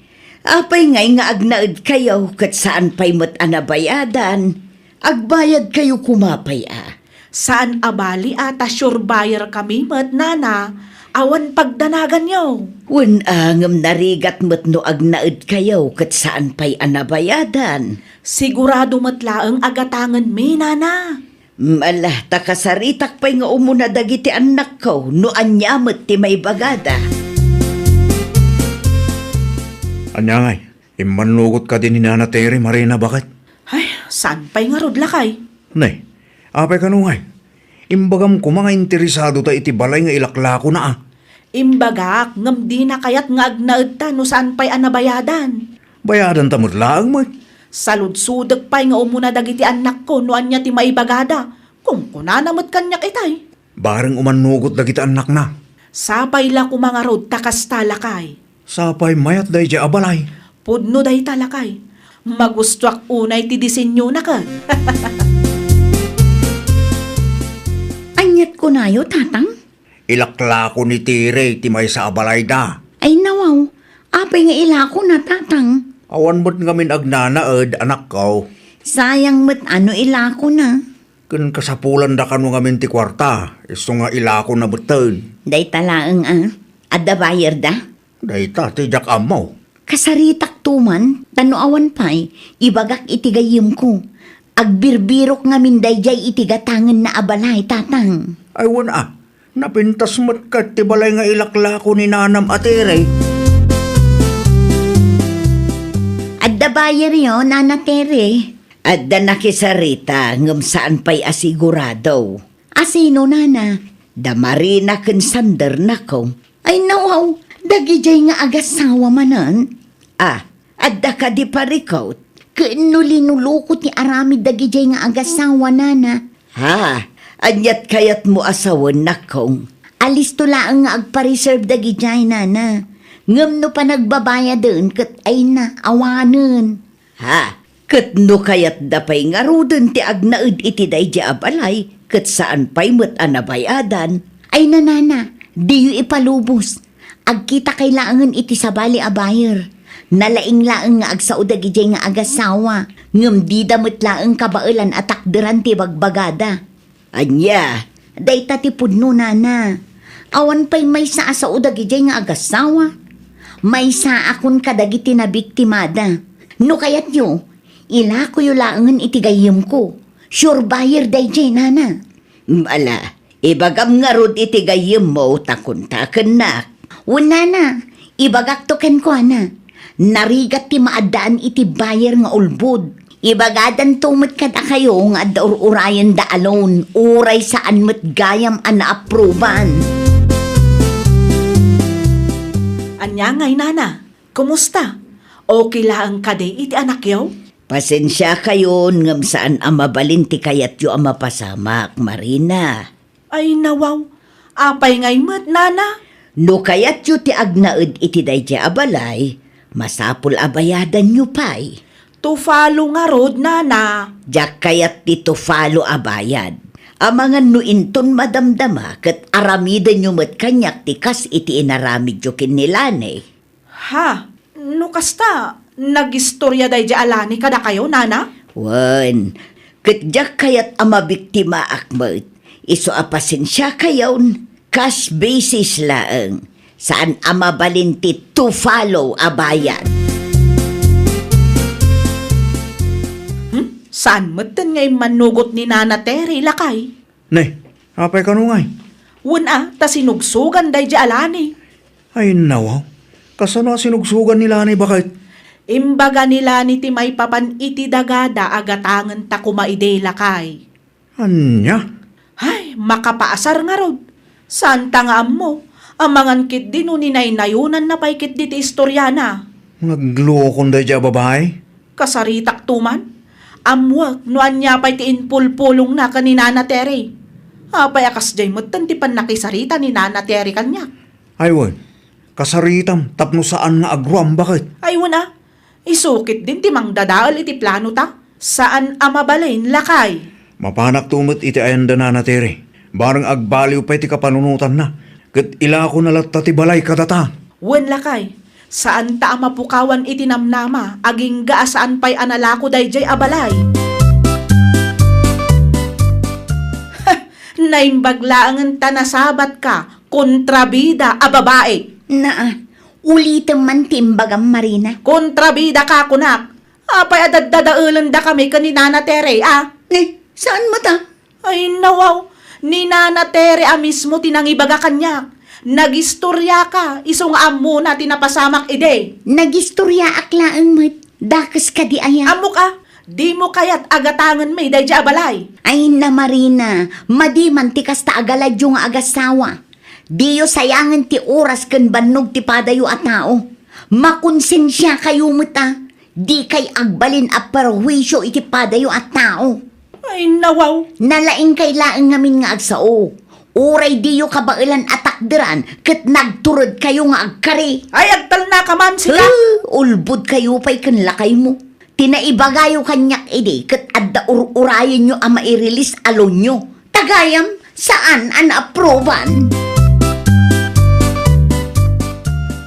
apay ngay nga agnaedkayo ket saan pay met a nabayadan? Agbayadkayo koma pay a. Saan a bali a ta sure buyer kami met, Nana, awan pagdanaganyo. Wen a, ngem narigat met no agnaedkayo ket saan pay a nabayadan. Sigurado met laeng a gatangenmi, Nana. Ala, ta kasaritak pay nga umuna dagiti annakko no ania met ti maibagada. Ania ngay, immannugot kadi ni Nana Tere, Marina, baket? Saan pay ngarud, lakay? Ne, apay kano ngay? Imbagam koma nga interesado ta iti balay nga ilaklakona a. Imbagak, ngem dina kayat nga agnaedta no saan pay a nabayadan. Bayadan ta met laeng met. Saludsodek pay nga umuna dagiti annakko no ania ti maibagada. Kunkunana met kaniak itay. Bareng umannugot dagiti annakna. Sapay la koma ngarud ta kasta, lakay. Sapay mayat daydiay a balay. Pudno dayta, lakay. Magustuak unay ti disenyona ket. Aniat kunayo, Tatang? Ilaklako ni Tere ti maysa a balayda. Ay, nawaw. Apay nga ilakona, Tatang? Awan met ngamin agnanaed, anakko. Sayang met a no ilakona. Ken kasapulanda kano ngamin ti kuarta, isu nga ilakona metten. Dayta laeng a, adda bayerda? Dayta ti diak ammo. Kasaritakto man, ta no awan pay, ibagak iti gayyemko. Agbirbirok ngamin daydiay iti gatangenna a balay, Tatang. Ay, wen a, napintas met ket ti balay nga ilaklako ni nanam a Tere. Adda bayeryo, Nana Tere? Adda nakisarita, ngem saan pay a sigurado. Asino, Nana? Da Marina ken Sander, nakko. Ay, nawaw, dagidiay nga agassawa manen. Ah, adda kadi parikut? Ken no linuluko ti aramid dagidiay nga agassawa, Nana. Ha? Aniat kayatmo a sawen, nakkong? Alisto laeng nga agpa-reserve dagidiay, Nana. Ngem no panagbabayaden, ket ay na, awanen. Ha? Ket no kayatda pay ngaruden ti agnaed iti daydiay a balay, ket saan pay met a nabayadan? Ay, Nana, diyo ipalubos. Agkitakay laengen iti sabali a buyer. Nalaing laeng nga agsao dagidiay nga agassawa, ngem dida met laeng kabaelan a takderan ti bagbagada. Ania? Dayta ti pudno, Nana. Awan pay maysa a sao dagidiay nga agassawa. Maysaakon kadagiti nabiktimada. No kayatyo, ilakoyo laengen iti gayyemko. Sure buyer daydiay, Nana. Ala, ibagam ngarud iti gayyemmo ta kuntakennak. Wen, Nana, ibagakto kenkuana. Narigat ti maaddaan iti buyer nga ulbod. Ibagadanto met kadakayo nga adda ur-urayenda a loan, uray saan met gayam a naaproban. Ania ngay, Nana? Kumusta? Okay laeng kadi iti anakyo? Pasensiakayon ngem saan a mabalin ti kayatyo a mapasamak, Marina. Ay, nawaw. Apay ngay met, Nana? No kayatyo ti agnaed iti daydiay a balay, masapul a bayadanyo pay. Two follow ngarud, Nana. Diak kayat ti two follow a bayad. Amangan no inton madamdama ket aramidenyo met kaniak ti kas iti inaramidyo ken ni Lani. Ha? No kasta, nagistoria daydiay a Lani kadakayo, Nana? Wen, ket diak kayat a mabiktimaak met. Isu a pasensiakayon, cash basis laeng. Saan a mabalin ti two follow a bayad. Hmm? Saan metten nga immannugot ni Nana Terry, lakay? Ne, apay kano ngay? Wen a, ta sinugsogan daydiay a Lani. Ay, nawaw. Kasano a sinugsogan ni Lani, baket? Imbaga ni Lani ti maipapan iti dagada a gatangenta koma idi, lakay. Ania? Ay, makapaasar ngarud. Saanta nga ammo, amangan ketdi no ninaynayonanna pay ketdi ti istoriana. Naglukon daydiay a babai? Kasaritakto man. Ammoek no ania pay ti impulpulongna ken ni Nana Terry. Apay a kasdiay metten ti pannakisarita ni Nana Terry kaniak? Ay wen, kasaritam tapno saan nga agruam, baket? Ay wen a, isu ketdin ti mangdadael iti planota. Saan a mabalin, lakay. Mapanakto met iti ayan da Nana Terry. Bareng agbaliw pay ti kapanunotanna, ket ilakona latta ti balay kadata. Wen, lakay. Saanta a mapukawan iti namnama, agingga a saan pay a nalako daydiay a balay. Naimbag laengen ta nasabatka, kontrabida a babai. Naa, ulitem man ti imbagam, Marina. Kontrabida ka, kunak. Apay a daddadaelendakami ken ni Nana Terry, a? Eh, saan met a? Ay, nawaw. Ni Nana Terry a mismo ti nangibaga kaniak. Nagistoriaka, isu nga ammona ti napasamak idi. Nagistoriaak laeng met. Dakes kadi aya? Ammok a, Dimo kayat a gatangenmi daydiay a balay? Ay, na Marina, madi man ti kasta a galadyo nga agasawa. Diyo sayangen ti oras ken bannog ti padayo a tao. Makonsensiakayo met a, dikay agbalin a perhuisio iti padayo a tao. Ay, nawaw. Nalaingkay laeng ngamin nga agsao. Uray diyo kabaelan a takderan ket nagturedkayo nga agkari. Ay, agtalnaka man, sika! Eh, ulbodkayo pay ken lakaymo. Ti naibagayo kaniak idi ket adda ur-urayenyo a mairilis a loanyo. Tagayam, saan a naaproban.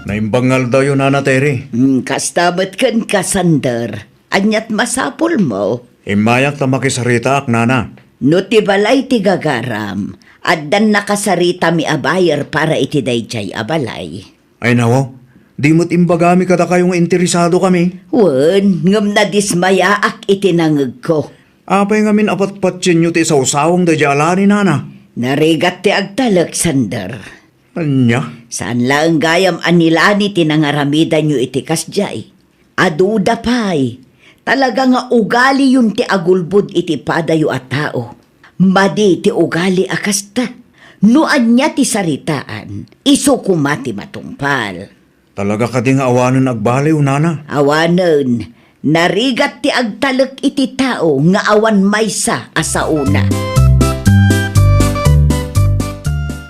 Naimbag nga aldawyo, Nana Terry. Hmm, kasta met kenka, Sander. Aniat masapulmo? Immayak ta makisaritaak, Nana. No ti balay ti gagaram, addan nakasaritami a buyer para iti daydiay a balay. Ay, nawaw, di met imbagami kadakayo nga interesadokami. Wen, ngem nadismayaak iti nangegko. Apay ngamin a patpatienyo ti isawsawang daydiay a lani, Nana? Narigat ti agtalek, Sander. Ania? Saan laeng gayam a ni Lani ti nangaramidanyo iti kasdiay. Aduda pay, talaga nga ugaliyon ti agulbod iti padayo a tao. Madi ti ugali a kasta. No ania ti saritaan, isu koma ti matungpal. Talaga kadi nga awanen agbaliw, Nana? Awanen. Narigat ti agtalek iti tao nga awan maysa a saona.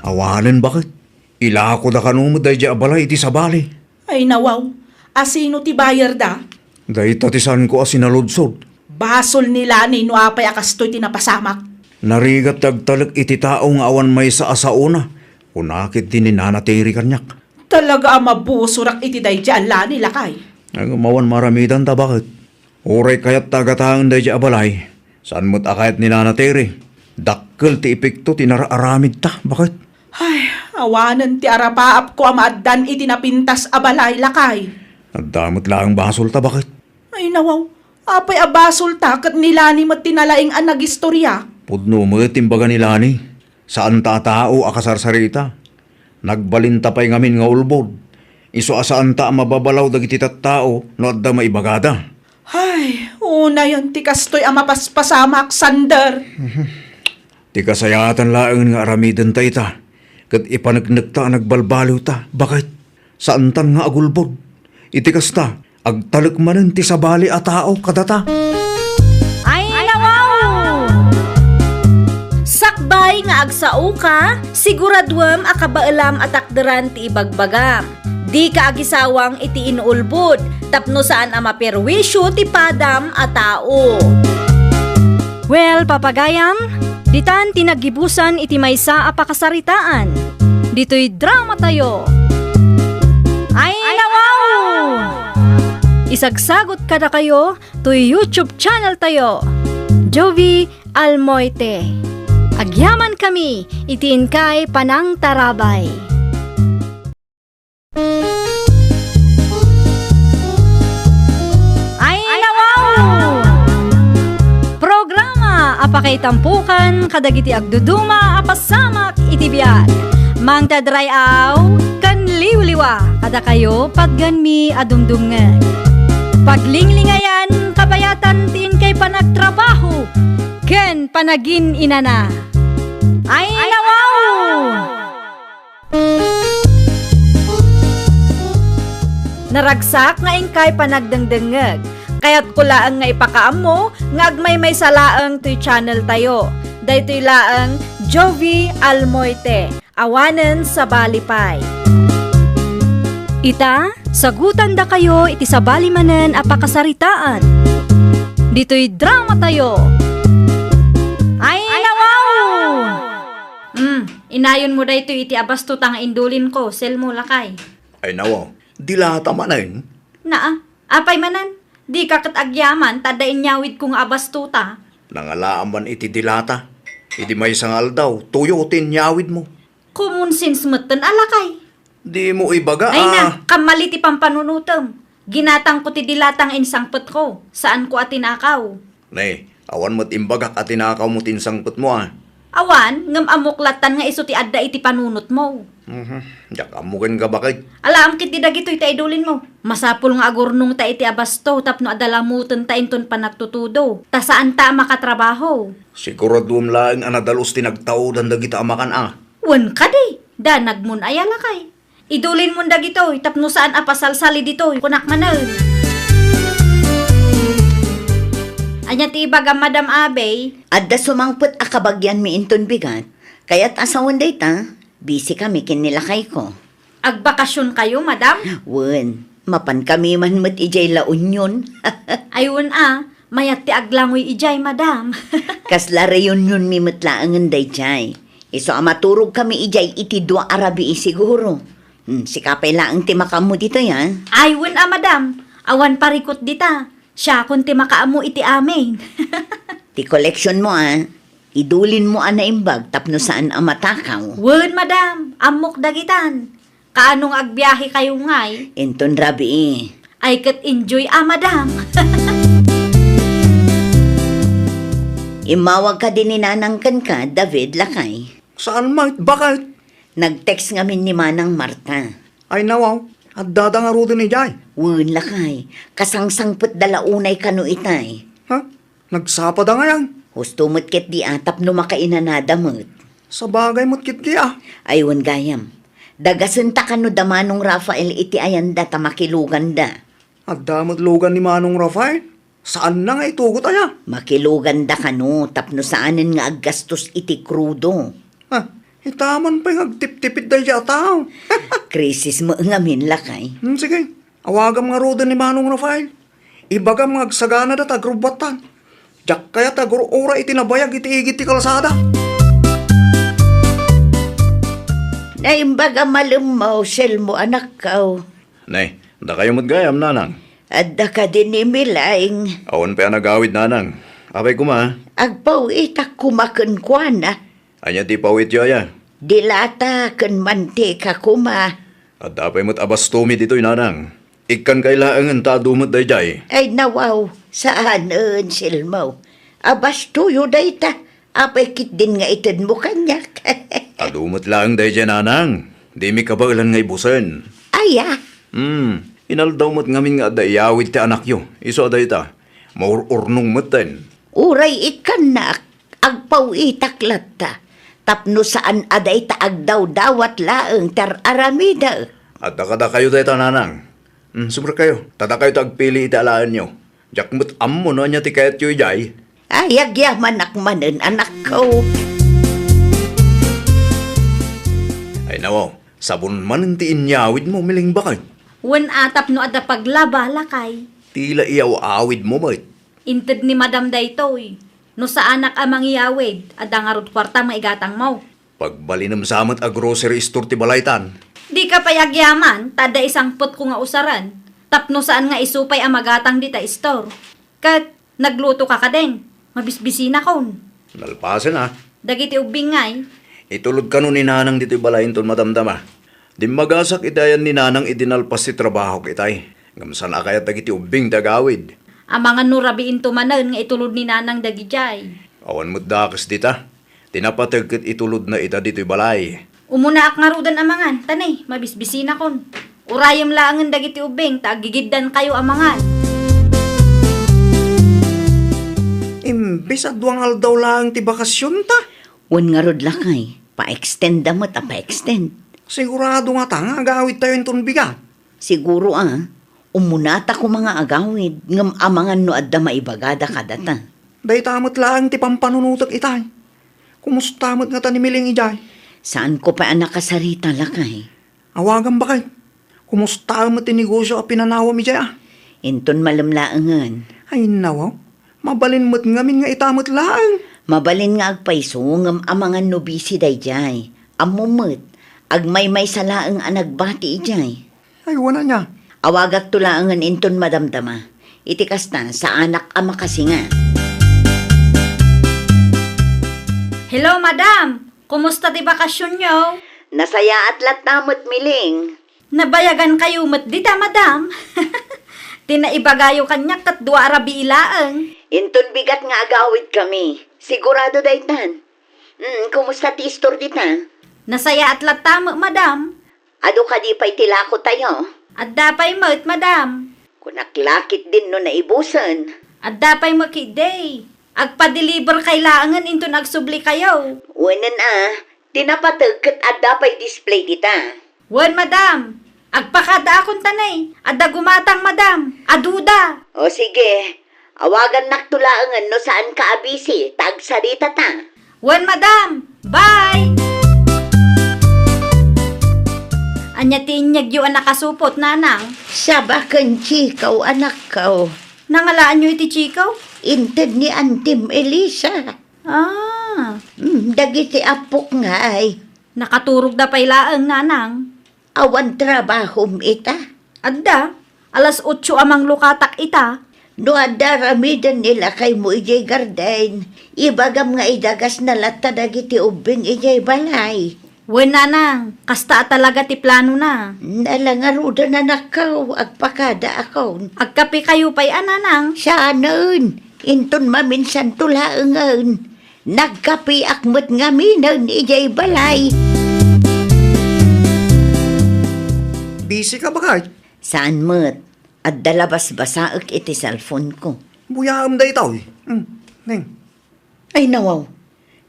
Awanen baket? Ilakoda kano met daydiay a balay iti sabali. Ay, nawaw. Asino ti buyer da? Dayta ti saanko a sinaludsod. Basol ni Lani no apay a kastoy ti napasamak. Narigat ti agtalek iti tao nga awan maysa a saona, kuna ketdi ni Nana Terry kaniak. Talaga a mabusorak iti daydiay a Lani, lakay. Ay, ngem awan maaramidanta, baket? Uray kayatta a gatangen daydiay a balay, saan met a kayat ni Nana Terry. Dakkel ti epekto ti nararamidta, baket? Ay, awanen ti arapaapko a maaddan iti napintas a balay, lakay. Adda met laeng basolta, baket? Ay, nawaw. Apay a basolta ket ni Lani met ti nalaing a nagistoria? Pudno met ti imbaga ni Lani. Saanta a tao a kasarsarita. Nagbalinta pay ngamin nga ulbod. Isu a saanta a mababalaw dagiti tattao no adda maibagada. Ay, unayen ti kastoy a mapaspasamak, Sander. Ti kasayaatan laeng nga aramidenta ita, ket ipaneknekta a nagbalbaliwta, baket? Saantan nga agulbod. Iti kasta, agtalek manen ti sabali a tao kadata. Ay, nawaw! Sakbay nga agsaoka, siguraduem a kabaelam a takderan ti ibagbagam. Dika agisawang iti inulbod, tapno saan a maperwisyo ti padam a tao. Well, papagayam, ditan ti naggibusan iti maysa a pakasaritaan. Ditoy dramatayo. Ay, nawaw! Isagsagot kadakayo toy YouTube channel tayo, Jovie Almoite. Agyaman kami iti inkay panangtarabay. Ay, nawaw! Programa a pakaitampokan kadagiti agduduma a pasamak iti biag. Mangted ray-aw ken liwliwa kadakayo patgenmi a dumdumngeg. Paglinglingayan kabayatan ti inkay panagtrabaho ken panagin-inana. Ay, nawaw! Naragsak nga inkay panagdengdengngeg. Kayatko laeng nga ipakaammo nga agmaymaysa laeng toy channel tayo. Daytoy laeng Jovie Almoite, awanen sabali pay. Ita, sagutandakayo iti sabali manen a pakasaritaan. Ditoy dramatayo. Ay, nawaw! Mm, inayonmo daytoy iti abastuta nga indulinko, selmo, lakay. Ay, nawaw, dilata manen? Naa, apay manen? Dika ket agyaman ta adda inyawidko nga abastuta. Nangalaam man iti dilata. Idi maysa nga aldaw, tuyo ti inyawidmo. Common sense metten a, lakay. Dimo ibaga a. Ay na, kammali ti pampanunotem. Ginatangko ti dilata nga insangpetko. Saanko a tinakaw. Ne, awan met imbagak a tinakawmo ti insangpetmo a. Awan, ngem ammok lattan nga isu ti adda iti panunotmo. Mhm. Diak ammo ken ka, baket. Alaem ketdi dagitoy ta idulinmo. Masapul nga agurnongta iti abasto tapno adda lamutenta inton panagtutudo, ta saanta a makatrabaho. Siguraduem laeng a nadalus ti nagtaudan dagita a makan a. Wen kadi, danagmon aya, lakay. Idulinmon dagitoy tapno saan a pasalsali ditoy, kunak manen. Ania ti ibagam, Madam Abey? Adda sumangpet a kabagianmi inton bigat. Kayat a sawen dayta, busy kami ken ni lakayko. Agbakasionkayo, Madam? Wen, mapankami man met idiay La Union. Ay, wen a, mayat ti aglangoy idiay, Madam. Kasla reunionmi met laengen daydiay. Isu a maturogkami idiay iti dua a rabii siguro. Hmm, sika pay laeng ti makaammo ditoy, a? Ay, wen a, Madam. Awan parikut dita. Siakon ti makaammo iti amin. Ti koleksionmo, a? Idulinmo a naimbag tapno saan a matakaw. Wen, Madam. Ammok dagitan. Kaano nga agbiahekayo ngay? Inton rabii. Ay, ket enjoy a, Madam. Immawag kadi ni Nanang kenka, David, lakay? Saan met, baket? Nag-text ngamin ni Manang Marta. Ay, nawaw. Addada ngaruden idiay? Wen, lakay. Kasangsangpetda la unay kano itay. Ha? Nagsapada ngayan? Husto met ketdi a tapno makainanada met. Sabagay met ketdi a. Ay, wen gayam. Dagasenta kano da Manong Rafael iti ayanda ta makiluganda. Adda met lugan ni Manong Rafael? Saanna nga itugot aya? Makiluganda kano tapno saanen nga aggastos iti krudo. Ah, itaman pay nga agtiptipid daydiay a tao. Krisis met ngamin, lakay. Hmm, sige. Awagam ngaruden ni Manong Rafael. Ibagam nga agsaganada ta agrubbuattan. Diak kayat a agur-uray iti nabayag iti igid ti kalsada. Naimbag a malemmo, Selmo, anakko. Ne, dakayo met gayam, Nanang. Adda kadi ni Miling? Awan pay a nagawid, Nanang. Apay koma? Agpawitak koma kenkuana. Ania ti pawityo aya? Dilata ken mantika koma. Adda pay met a bastomi ditoy, Nanang. Ikkankay laengen ta adu met daydiay. Ay, nawaw, saanen, Selmo. Abastoyo dayta. Apay ketdin nga itedmo kaniak? Adu met laeng daydiay, Nanang. Dimi kabaelan nga ibusen. Aya? Hmm, inaldaw met ngamin nga adda iyawid ti anakyo. Isu a dayta, maur-urnong metten. Uray ikkannak, agpawitak latta. Tapno saan a dayta agdawdawat laeng ti ar-aramidek. Adda kadakayo dayta, Nanang. Hmm, sumrekkayo. Ta dakayo ti agpili iti alaenyo. Diak met ammo no ania ti kayatyo idiay. Ay, agyamanak manen, anakko. Ay, nawaw, sabon manen ti inyawidmo, Miling, baket. Wen a tapno adda paglaba, lakay. Ti la iyaw-awidmo met. Inted ni Madam daytoy. No saanak a mangiyawid, adda ngarud kuartam nga igatangmo. Pagbalinem sa met a grocery store ti balaytan. Dika pay agyaman, ta adda isangpetko nga usaren. Tapno saan nga isu pay a magatang dita store. Ket naglutoka kadin, mabisbisinakon. Nalpasen a. Dagiti ubbing ngay? Itulod kano ni Nanang ditoy balay inton madamdama. Dimmagasak iti ayan ni Nanang idi nalpas ti trabahok itay. Ngem saan a kayat dagiti ubbing ti agawid. Amangan no rabiinto manen nga itulod ni Nanang dagidiay. Awan met dakes dita. Ti napateg ket itulodna ita ditoy balay. Umunaak ngaruden a mangan, ta ne, mabisbisinakon. Urayem laengen dagiti ubbing ta aggigiddankayo a mangan. Imbes a dua nga aldaw laeng ti bakasionta. Wen ngarud, lakay, pa-extenda met a pa-extend. Sigurado ngata nga agawidtayo inton bigat? Siguro a. Umunata koma nga agawid, ngem amangan no adda maibagada kadata. Dayta met laeng ti pampanunotek itay. Kumusta met ngata ni Miling idiay? Saanko pay a nakasarita, lakay. Awagam, baket. Kumusta met ti negosio a pinanawam idiay a? Inton malem laengen. Ay, nawaw. Mabalin met ngamin nga ita met laeng. Mabalin nga agpayso, ngem amangan no busy daydiay. Ammom met, agmaymaysa laeng a nagbati idiay. Ay, wen ania? Awagakto laengen inton madamdama. Iti kasta, saanak a makasinga. Hello, madam! Kumusta ti bakasionyo? Nasayaat latta met, Miling. Nabayagankayo met dita, madam. Ti naibagayo kaniak ket dua a rabii laeng. Inton bigat nga agawidkami, sigurado daytan. Hmm, kumusta ti istor dita? Nasayaat latta met, madam. Adu kadi pay ti lakotayo? Adda pay met, madam. Kunak la ketdin no naibusen. Adda pay met ketdi. Agpa-deliver kay laengen inton agsubli kayo. Wenen a, ti napateg ket adda pay display dita. Wen, madam. Agpakadaakon ta ne. Adda gumatang, madam. Aduda. O sige, awagannakto laengen no saanka a busy, ta agsaritata. Wen, madam. Bye! Ania ti inyegyo a nakasupot, nanang? Saba ken Chikaw, anakko. Nangalaanyo iti Chikaw? Inted ni Antim Elisa. Ah. Mm, dagiti appok ngay. Nakaturogda pay laeng, nanang. Awan trabahom ita? Adda. Alas otso a manglukatak ita. No adda aramiden ni lakaymo idiay garden, ibagam nga idagasna latta dagiti ubbing idiay balay. Wen, nanang, kasta a talaga ti planona. Nala ngaruden, anakko, agpakadaakon. Agkapekayo pay a, nanang? Saanen, inton maminsanto laengen. Nagkapeak met ngaminen idiay balay. Busy ka, bakay? Saan met. Adda la basbasaek iti cellphone ko. Buyaem daytoy. Hmm, Neng. Ay, nawaw.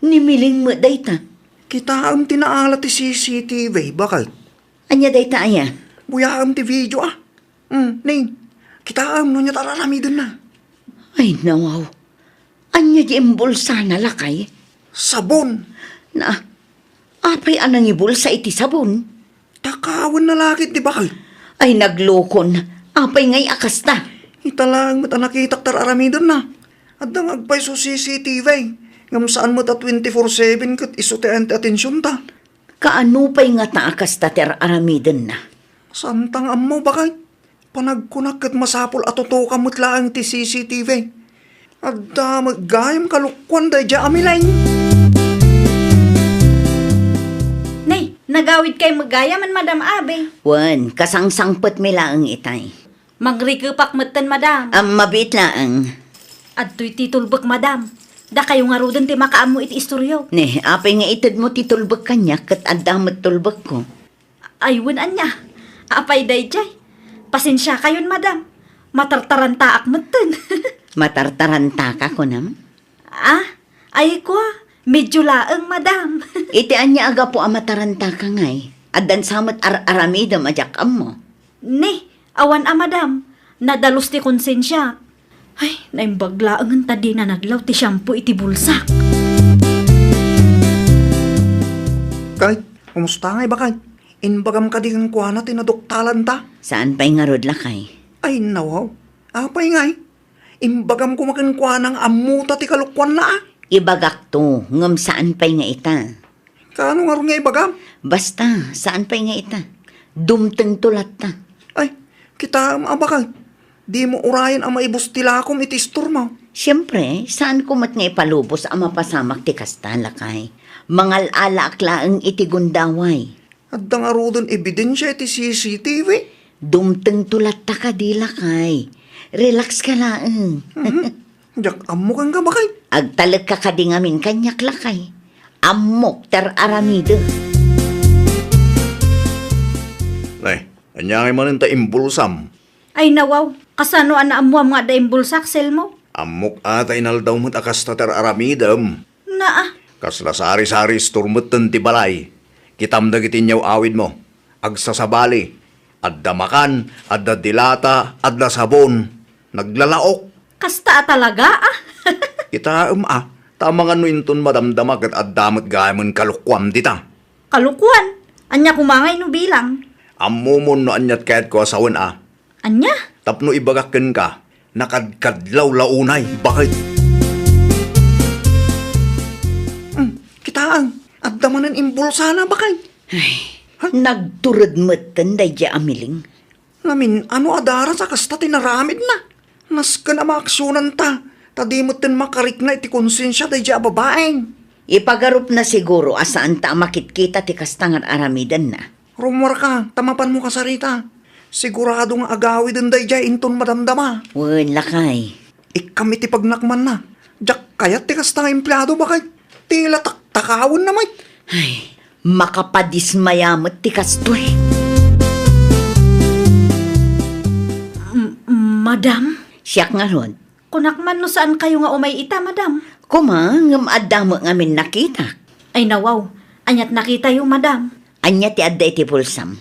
Ni Miling met dayta. Kitaem ti naala ti C C T V, bakay? Ania dayta aya? Buyaem ti video, ah. Hmm, Neng. Kitaem no ania ti ar-aramidenna. Ay, nawaw. Ania di imbulsana, lakay? Sabon. Na, apay a nangibulsa iti sabon? Takawenna la ketdi, bakay. Ay, naglokon. Apay ngay a kasta? Ita laeng met a nakitak ti ar-aramidenna. Adda nga agpayso C C T V. Ngem saan met a twenty-four seven ket isu ti ayan ti atensionta. Kaano pay ngata a kasta ti ar-aramidenna? Saanta nga ammo, bakay. Panagkunak ket masapul a tutuka met laeng ti C C T V. Adda met gayam kalokuan daydiay a Miling. Nay, nagawidkay met gayam, Madam Abe. Wen, kasangsangpetmi laeng itay. Mangrikepak metten, Madam. Am, mabiit laeng. Adtoy ti tulbek, Madam. Dakayo ngaruden ti makaammo iti istoryo. Ne, apay nga itedmo ti tulbek kaniak ket adda met tulbekko. Ay, wen ania. Apay daydiay? Pasensiakayon, Madam. Matartarantaak metten. Matartarantaka, kunam? Ah, ay kua, medyo laeng, Madam. Iti ania a gapu a matarantaka ngay? Addan sa met ar-aramidem a diak ammo. Ne, awan a, Madam. Nadalus ti konsensiak. Ay, naimbag laengen ta dina naglaw ti shampoo iti bulsak. Kay, kumusta ngay, bakay? Imbagam kadi kenkuana ti naduktalanta? Saan pay ngarud, lakay? Ay, nawaw. Apay ngay? Imbagam koma kenkuana nga ammota ti kalokuanna, a? Ibagakto, ngem saan pay nga ita. Kaano ngarud nga ibagam? Basta, saan pay nga ita. Dumtengto latta. Ay, kitaem a, bakay. Dimo urayen a maibus ti lakom iti istormo. Siempre, saanko met nga ipalubos a mapasamak ti kasta, lakay. Mangal-alaak laeng iti gundaway. Adda ngaruden ebidensia iti C C T V. Dumtengto latta kadi, lakay. Relax ka laeng. Mhm. Diak ammo kenka, bakay. Agtalekka kadi ngamin kaniak, lakay. Ammok ti ar-aramidek. Nay, ania ngay manen ta imbulsam? Ay, nawaw. Kasano a naammoam nga adda imbulsak, Selmo? Ammok a ta inaldaw met a kasta ti ar-aramidem. Naa. Kasla sari-sari store metten ti balay. Kitam dagiti inyaw-awidmo. Agsasabali. Adda makan, adda dilata, adda sabon. Naglalaok. Kasta a talaga, a? Kitaem a, ta amangan no inton madamdama ket adda met gayamen kalokuam dita. Kalokuan? Ania koma ngay no bilang? Ammomon no aniat kayatko a sawen a. Ania? Tapno ibagak kenka, nakadkadlaw la unay, bakit? Hmm, kitaang, adda manen imbulsana, bakit? Ay, ha? Nagtured metten daydiay a Miling. Namin-ano a daras a kasta ti naramidna. Nasken a maaksionanta, ta di metten makarikna iti konsensia daydiay a babaeng. Ipagarupna siguro a saanta a makitkita ti kasta nga ar-aramidenna. Rummuarka, ta mapanmo kasarita. Sigurado nga agawiden daydiay inton madamdama. Wen, lakay. Ikkam iti pagnakmanna. Diak kayat ti kasta nga empleado, bakit? Ti latak Takawenna met. Ay, makapadismaya met ti kastoy. M-, madam? Siak ngarud. Kunak man no saan kayo nga umay ita, madam. Kuma, ngem adda met ngamin nakitak. Ay, nawaw. Aniat nakitayo, madam? Ania ti adda iti bulsam?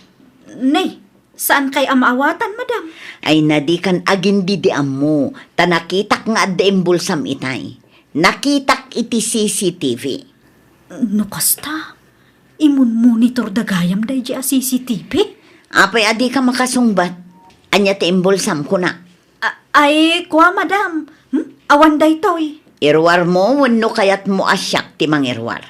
Nay, saan kay a maawatan, madam? Ay, nadikan agin didi ammo, ta nakitak nga adda imbulsam itay. Nakitak iti C C T V. No kasta, imunmonitor da gayam daydi a C C T V? Apay a dika makasungbat? Ania ti imbulsam, kuna? A-, ay, kua, madam. Hmm? Awan daytoy. Iruarmo wenno kayatmo a siak ti mangiruar?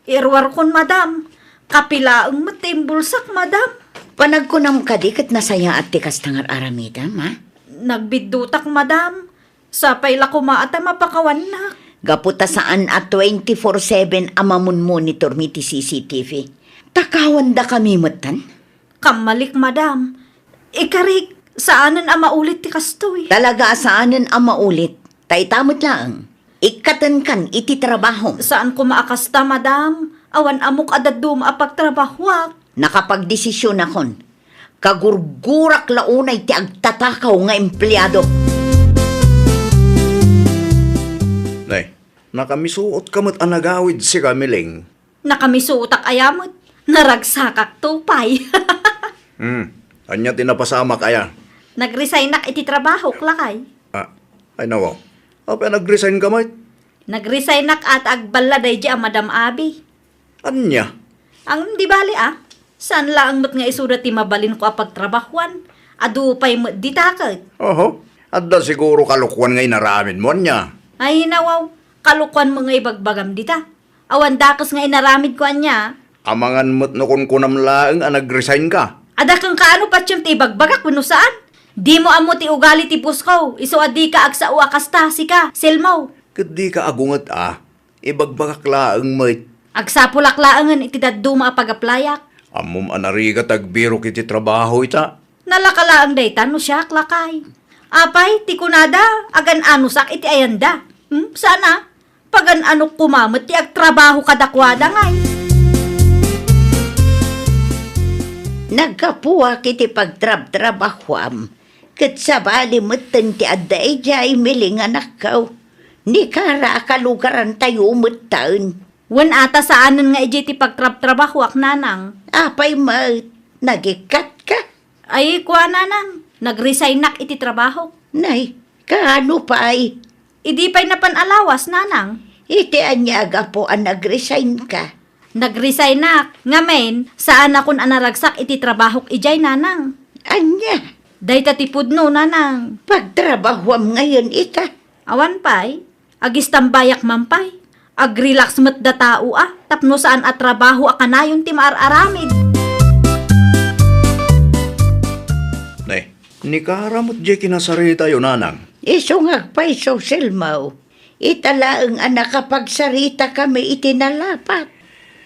Iruarkon, madam. Kapilaeng met ti imbulsak, madam. Panagkunam kadi ket nasayaat ti kasta nga ar-aramidem, ha? Nagbiddutak, madam. Sapay la koma a ta mapakawannak. Gapu ta saan a twenty-four seven a mamunmonitormi ti C C T V. Takawandakami metten? Kammalik, madam. Ikarik, saanen a maulit ti kastoy. Talaga a saanen a maulit. Ta ita met laeng, ikkatenkan iti trabahom. Saan koma a kasta, madam. Awan ammok a dadduma a pagtrabahuak. Nakapagdesisionakon. Kagurgurak la unay ti agtatakaw nga empleado. Nay, nakamisuot ka met a nagawid sika, Miling. Nakamisuotak aya met. Naragsakakto pay. Hmm. Ania ti napasamak aya? Nagresignak iti trabahok, lakay. Ah, ay nawaw. Apay a nagresign ka met? Nagresignak a ta agballa daydi a Madam Abi. Ania? Ang di bali, ah. Saan laeng met nga isuda ti mabalinko a pagtrabahuan. Adu pay met dita ket. Oho. Adda siguro kalokuan nga inaramidmo, ania? Ay, nawaw. Kalokuan met nga ibagbagam dita. Awan dakes nga inaramidko ania. Amangan met no kunkunam laeng a nagresign ka. Adda kenka ano patiem ti ibagbagak wenno saan? Dimo ammo ti ugali ti boss ko, isu a dika agsao a kasta, sika, Selmo. Ket dika agunget a, ibagbagak laeng met. Agsapulak laengen iti dadduma a pagaplayak. Ammom a narigat agbirok iti trabaho ita. Nalaka laeng dayta no siak, lakay. Apay, ti kunada, agan-anosak iti ayanda. Hmm, saan a? Pagan-anok koma met ti agtrabaho kadakuada ngay. Naggapuak iti pagtrabtrabahuam, ket sabali metten ti adda idiay Miling, anakko. Ni Kara a kalugarantayo metten. Wen a ta saanen nga idiay ti pagtrabtrabahuak, nanang. Apay met, nagikkatka? Ay, kua, nanang, nagresignak iti trabahok. Nay, kaano pay? Idi pay napan a lawas, nanang. Iti ania a gapu a nagresign ka? Nagresignak, ngamin, saanakon a naragsak iti trabahok idiay, nanang. Ania? Dayta ti pudno, nanang. Pagtrabahuam ngayen ita? Awan pay. Agistambayak man pay. Agrelax met da tao a, tapno saan a trabaho a kanayon ti maar-aramid. Nay, ni Kara met diay kinasaritayo, nanang. Isu nga agpayso, Selmo. Ita laeng a nakapagsaritakami iti nalapat.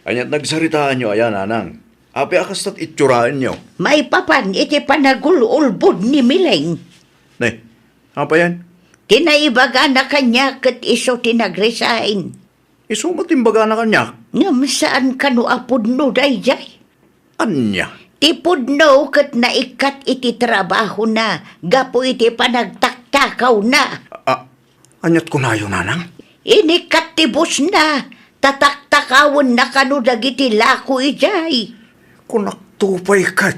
Aniat nagsaritaanyo aya, nanang? Apay a kastat itsuraenyo? Maipapan iti panagul-ulbod ni Miling. Nay, apayen? Ti naibagana kaniak ket isu ti nagresign. Isu met ti imbagana kaniak? Ngem saan kano a pudno daydiay? Ania? Ti pudno ket naikkat iti trabahona gapu iti panagtaktakawna. A-, aniat kunayo, nanang? Inikkat ti bossna, ta taktakawenna kano dagiti lako idiay. Kunakto pay ket,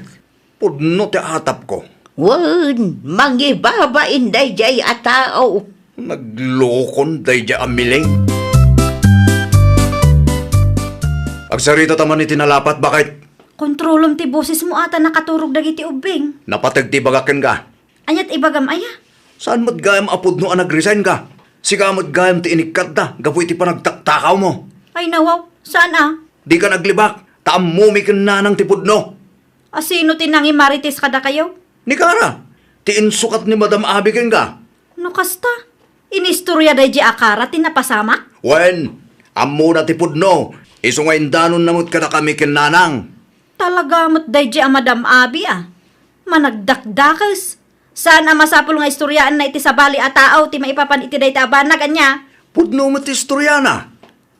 pudno ti atapko. Wen, mangibabain daydiay a tao. Naglokon daydiay a Miling. Agsarita ta man iti nalapat, baket. Kontrolem ti bosesmo a ta nakaturog dagiti ubbing. Napateg ti ibagak kenka. Aniat ibagam aya? Saan met gayam a pudno a nagresign ka? Sika met gayam ti inikkatda gapu iti panagtaktakawmo. Ay, nawaw, saan a? Dika naglibak, ta ammomi ken nanang ti pudno. A sino ti nangimarites kadakayo? Ni Kara, ti insukat ni Madam Abi kenka. No kasta, inistoria daydi a Kara ti napasamak? Wen, ammona ti pudno, isu nga indanonna met kadakami ken nanang. Talaga met daydi a Madam Abi a. Managdakdakes. Saan a masapul nga istoriaanna iti sabali a tao ti maipapan iti dayta a banag, ania? Pudno met ti istoriana.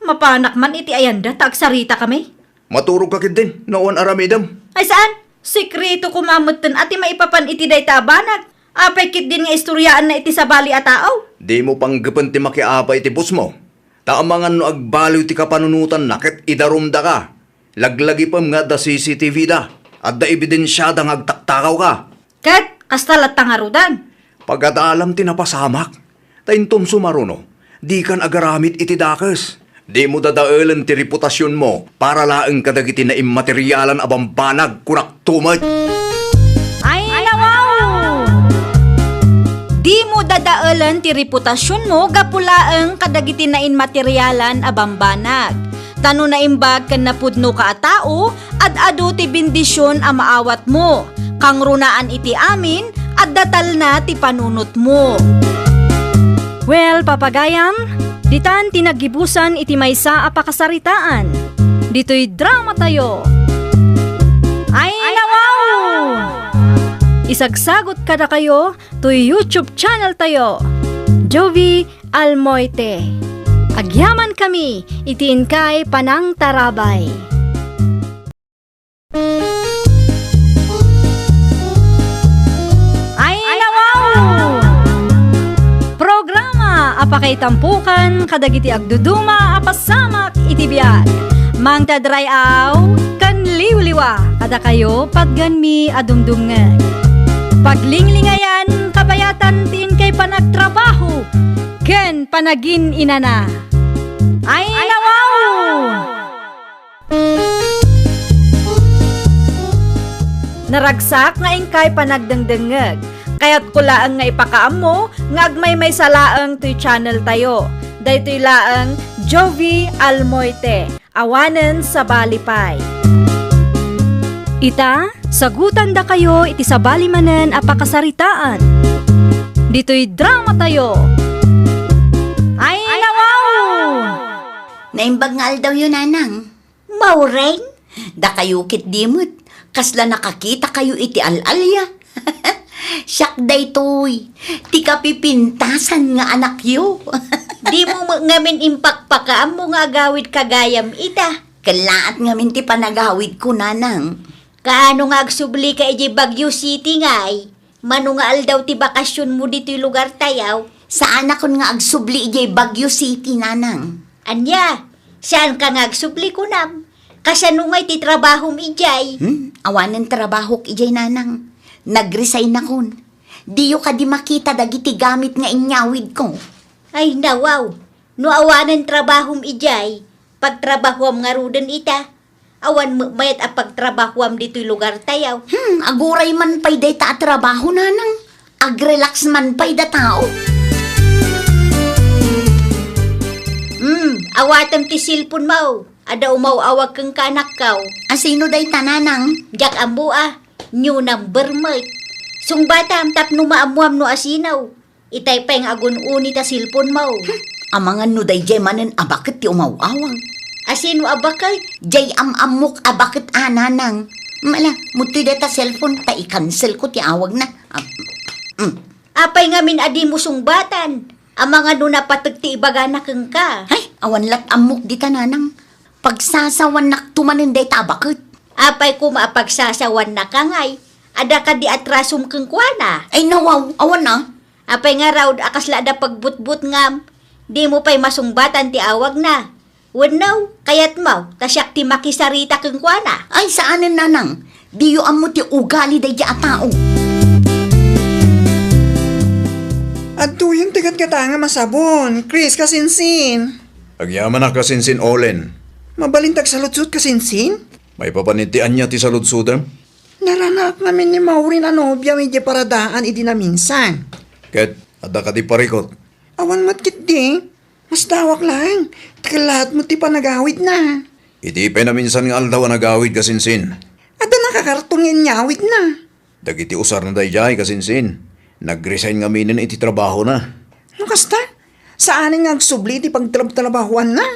Mapanak man iti ayanda ta agsaritakami. Maturogka ketdin no awan aramidem. Ay saan, sekreto koma metten a ti maipapan iti dayta a banag. Apay ketdin nga istoryaanna iti sabali a tao? Dimo panggepen ti makiapa iti bossmo. Ta amangan no agbaliw ti kapanunotanna ket idarumdaka. Laglagipem nga adda C C T V da. Adda ebidensiada nga agtaktakawka. Ket kasta latta ngaruden. Pagadalam ti napasamak. Ta inton sumaruno, dikan agaramid iti dakes. Dimo dadaelen ti reputasionmo para laeng kadagiti naimmaterialan a bambanag, kunak to met. Ay, nawaw! Dimo dadaelen ti reputasionmo gapu laeng kadagiti naimmaterialan a bambanag. Ta no naimbag ken napudnoka a tao, ad-adu ti bendision a maawatmo. Kangrunaan iti amin, adda talna ti panunotmo. Well, papagayam, ditan ti naggibusan iti maysa a pakasaritaan. Ditoy dramatayo. Ay, nawaw! Isagsagot kadakayo toy YouTube channel tayo, Jovi Almoite. Agyamankami iti inkay panangtarabay. Ay, nawaw! Programa a pakaitampukan kadagiti agduduma a pasamak iti biag. Mangtadray-aw ken liwliwa kadakayo patgenmi a dumdumngeg. Paglinglingayan, kabayatan ti inkay panagtrabaho ken panagin-inana. Ay, nawaw! Naragsak nga inkay panagdengdengngeg. Kayatko laeng nga ipakaammo nga agmaymaysa laeng toy channel tayo. Daytoy laeng Jovi Almoite, awanen sabali pay. Ita, sagutandakayo iti sabali manen a pakasaritaan. Ditoy dramatayo. Ay, nawaw! Naimbag nga aldawyo, Nanang. Maureen? Dakayo ketdi met, kasla nakakitakayo iti al-alia. Siak daytoy, ti kapipintasan nga anakyo. Dimo met ngamin impakpakaammo nga agawidka gayam ita. Kellaat ngamin ti panagawidko, Nanang. Kaano nga agsublika idiay Baguio City ngay? Mano nga aldaw ti bakasionmo ditoy lugartayo? Saanakon nga agsubli idiay Baguio City, Nanang. Ania? Saanka nga agsubli, kunam? Kasano ngay ti trabahom idiay? Hmm? Awanen trabahok idiay, Nanang. Nag-resignakon. Diyo kadi makita dagiti gamit nga inyawidko? Ay, nawaw. No awanen trabahom idiay, pagtrabahuam ngaruden ita. Awan met mayat a pagtrabahuam ditoy lugartayo. Hmm, aguray man pay dayta a trabaho, Nanang. Agrelax man pay da tao. Hmm, awatem ti cellphonemo. Adda umaw-awag kenka, anakko. A sino dayta, Nanang? Diak ammo a. New number met. Sungbatam tapno maammoam no asino. Itay pay nga agun-uni ta cellphonemo. Hmm, amangan no daydiay manen a baket ti umaw-awag. Asino a baket? Diay am-ammok a baket a, Nanang. Mala, muttoy dayta cellphone ta i-cancelko ti awagna. Ah, mm. Apay ngamin a dimo sungbatan? Amangan no napateg ti ibagana kenka. Ay, awan lat ammok dita, Nanang. Pagsasawannakto manen dayta a baket. Apay koma a pagsasawannaka ngay? Adda kadi atrasom kenkuana? Ay, nawaw, awan a. Apay ngarud a kasla adda pagbutbutngam? Dimo pay masungbatan ti awagna? Wenno, kayatmo ta siak ti makisarita kenkuana? Ay, saanen, Nanang. Diyo ammo ti ugali daydiay a tao. Adtoyen ti gatgatangam a sabon, Chris, kasinsin. Agyamanak, kasinsin Olen. Mabalin ta agsaludsod, kasinsin? Maipapan iti ania ti saludsodem? Naranaak ngamin ni Maureen a nobiam idiay paradaan idi naminsan. Ket adda kadi parikut? Awan met ketdi. Masdawak laeng. Ta kellaat met ti panagawidna. Idi pay naminsan nga aldaw a nagawid, kasinsin? Adda nakakarton nga inyawidna. Dagiti usarna daydiay, kasinsin. Nag-resign ngaminen iti trabahona. No kasta, saanen nga agsubli iti pagtrabtrabahoanna?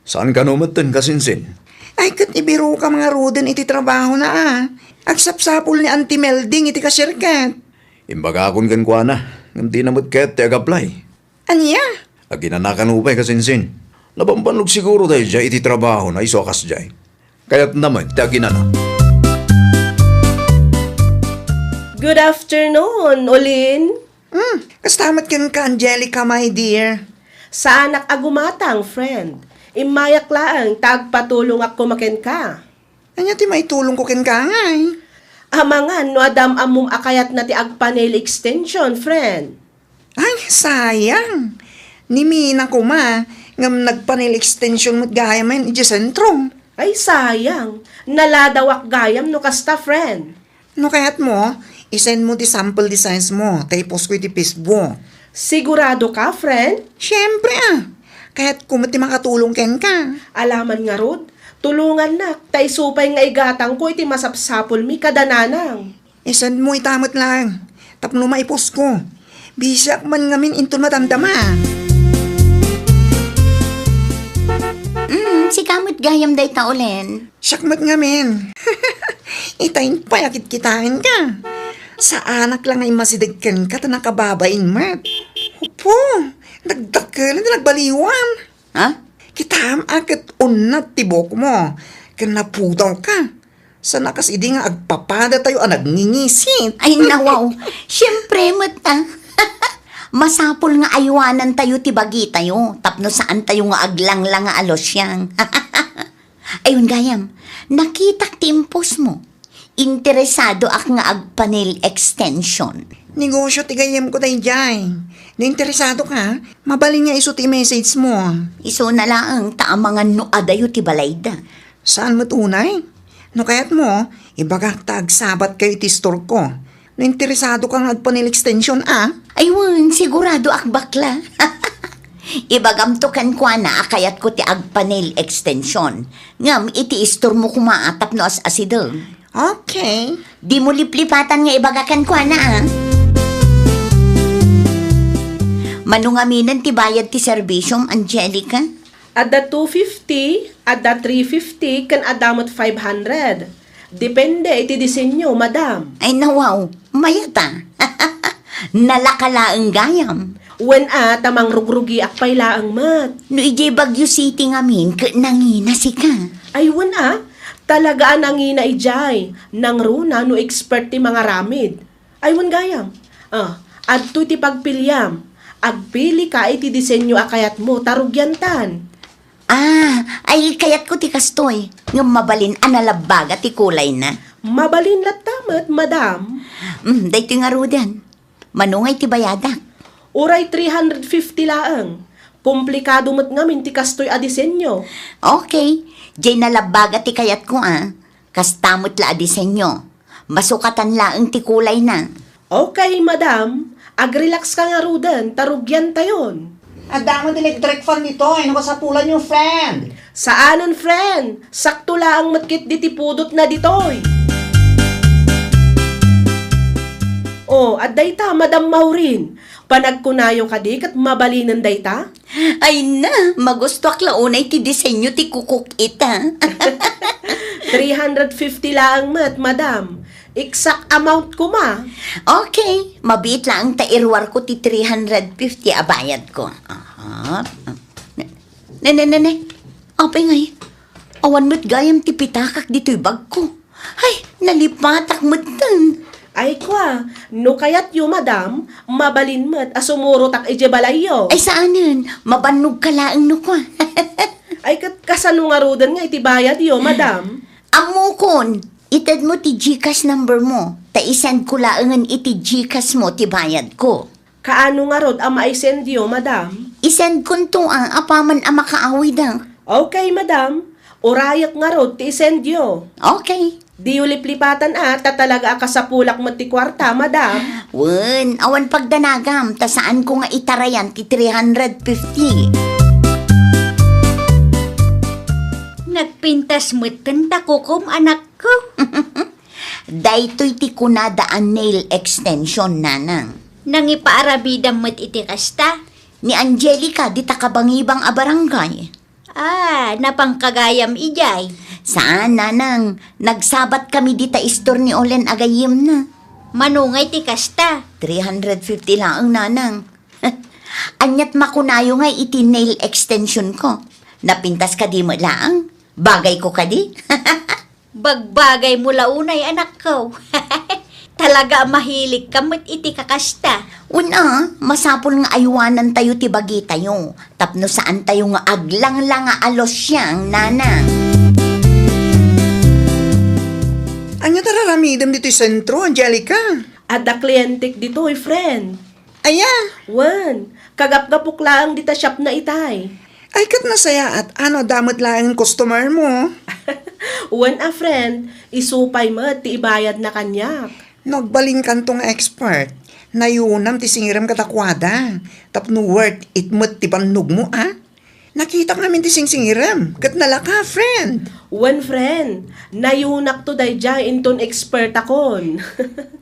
Saan kano metten, kasinsin? Ay, ket ibirokam ngaruden iti trabahona a. Agsapsapul ni Auntie Melding iti cashier ket. Imbagakon kenkuana, ngem dina met kayat ti ag-apply. Ania? Aginanakan pay, kasinsin. Nabambannog siguro daydiay iti trabahona isu a kasdiay. Kayatna met ti aginana. Good afternoon, Olin. Hmm, kasta met kenka, Angelica, my dear. Saanak a gumatang, friend. Immayak laeng ta agpatulongak koma kenka. Ania ti maitulongko kenka ngay? Amangan no adda am-ammom a kayatna ti agpa-nail extension, friend. Ay, sayang. Ni Mina koma, ngem nagpa-nail extension met gayam idiay sentro. Ay, sayang. Naladawak gayam no kasta, friend. No kayatmo, i-send mo ti sample designs mo, ta i-post ko iti Facebook. Sigurado ka, friend? Siyempre, ah. Kayatko met ti makatulong kenka. Alaman ngarud, tulongannak, ta isu pay nga igatangko iti masapsapulmi kada nanang. I-send mo ita met laeng, tapno maipost ko. Bisiak man ngamin inton madamdama. Mm, sika met gayam dayta, Olen. Siak met ngamin. Ita pay a kitkitaenka. Saanak la nga immasideg kenka ta nakababain met. Hupo, nagdakkel ti nagbaliwan. Ha? Kitam a ket unnat ti buokmo, ken napudawka. Sana kas idi nga agpapadatayo a nagngingisit. Ay, nawaw. Siyempre met, ah. Masapul nga aywanantayo ti bagitayo, tapno saantayo nga aglangla nga a losyang. Ayun, gayam, nakitak ti impostmo. Interesadoak nga agpa-nail extension. Negosyo ti gayyemko daydiay. No interesado ka, mabalin nga isu ti message mo. Isuna laeng ta amangan no adayo ti balayda. Saan met unay? No kayatmo, ibagak ta agsabatkayo iti store ko. No interesado ka nga agpa-nail extension, a? Ay wen, siguradoak bakla. Ibagamto kenkuana a kayatko ti agpa-nail extension. Ngem iti istormo koma a tapno as-asideg. Okay. Dimo liplipatan nga ibaga kenkuana, a. Mano ngaminen ti bayad ti serbisyom, Angelica? Adda two fifty, adda three fifty, ken adda met five hundred. Depende iti disenyo, madam. Ay, nawaw, mayat a. Nalaka laeng gayam. Wen a, ta mangrugrugiak pay laeng met. No idiay Baguio City ngamin, ket nangina sika. Ay, wen a, talaga a nangina idiay. Nangruna no expert ti mangaramid. Ay, wen gayam. Ah, adtoy ti pagpiliam. Agpili ka iti disenyo a kayatmo, ta rugiantan. Ah, ay, kayatko ti kastoy. Ngem mabalin a nalabbaga ti kulayna. Mabalin latta met, madam. Mm, daytoy ngaruden. Mano ngay ti bayadak? Uray three hundred fifty laeng. Komplikado met ngamin ti kastoy a disenyo. Okay. Diay nalabbaga ti kayatko, a. Kasta met la a disenyo. Masukatan laeng ti kulayna. Okay, madam. Ag-relax ka ngaruden, ta rugiantayon. Adda met electric fan ditoy, no kasapulanyo, friend. Saanen, friend. Sakto laeng met ketdi ti pudotna ditoy. Oh, adda ita, Madam Maureen. Panagkunayo kadi ket mabalinen dayta? Ay na, magustoak la unay ti disenyo ti kukok ita. Three hundred fifty laeng met, madam. Exact amount koma. Okay, mabiit laeng ta iruarko ti three hundred fifty a bayadko. Aha. Ne, ne, ne, ne. Apay ngay? Awan met gayam ti pitakak ditoy bagko. Ay, nalipatak metten. Ay, kua, no kayatyo, madam, mabalin met a sumurotak idiay balayyo. Ay, saanen, mabannog ka laeng no kua. Ay, ket kasano ngaruden nga iti bayadyo, madam? Ammokon, itedmo ti GCash number mo, ta isend ko laengen iti GCash mo ti bayad ko. Kaano ngarud a maisendyo, madam? Isend konto a, apaman a makaawida. Okay, madam. Urayek ngarud ti isendyo. Okay. Diyo liplipatan a, ta talaga a kasapulak met ti kuarta, madam. Wen, awan pagdanagam, ta saan ko nga itarayan ti three hundred fifty. Nagpintas metten ta kukom, anakko. Daytoy ti kunada a nail extension, nanang. Nangipaaramidam met iti kasta? Ni Angelica, dita kabangibang a barangay. Ah, napangkagayam idiay? Saan, nanang. Nagsabat kami dita istor ni Olen a gayyemna. Mano ngay ti kasta? Three hundred fifty laeng, nanang. Aniat makunayo ngay iti nail extension ko? Napintas kadi met laeng? Bagayko kadi? Bagbagaymo la unay, anakko. Talaga a mahilig ka met iti kakasta. Wen a, masapul nga aywanantayo ti bagitayo, tapno saantayo nga aglangla nga a losyang, nana. Ania ti ar-aramidem ditoy sentro, Angelica? Adda klientek ditoy, friend. Aya? Wen, kagapgapok laeng dita shopna itay. Ay, ket nasayaat, ano, adda met laeng customer mo? Wen a, friend, isu pay met ti ibayadna kaniak. No agbalinkanto nga expert, nayunam ti singirem kadakuada, tapno worth it met ti bannogmo, a? Nakitak ngamin ti singsingirem, ket nalaka, friend. Wen, friend, nayunakto daydiay inton expertakon.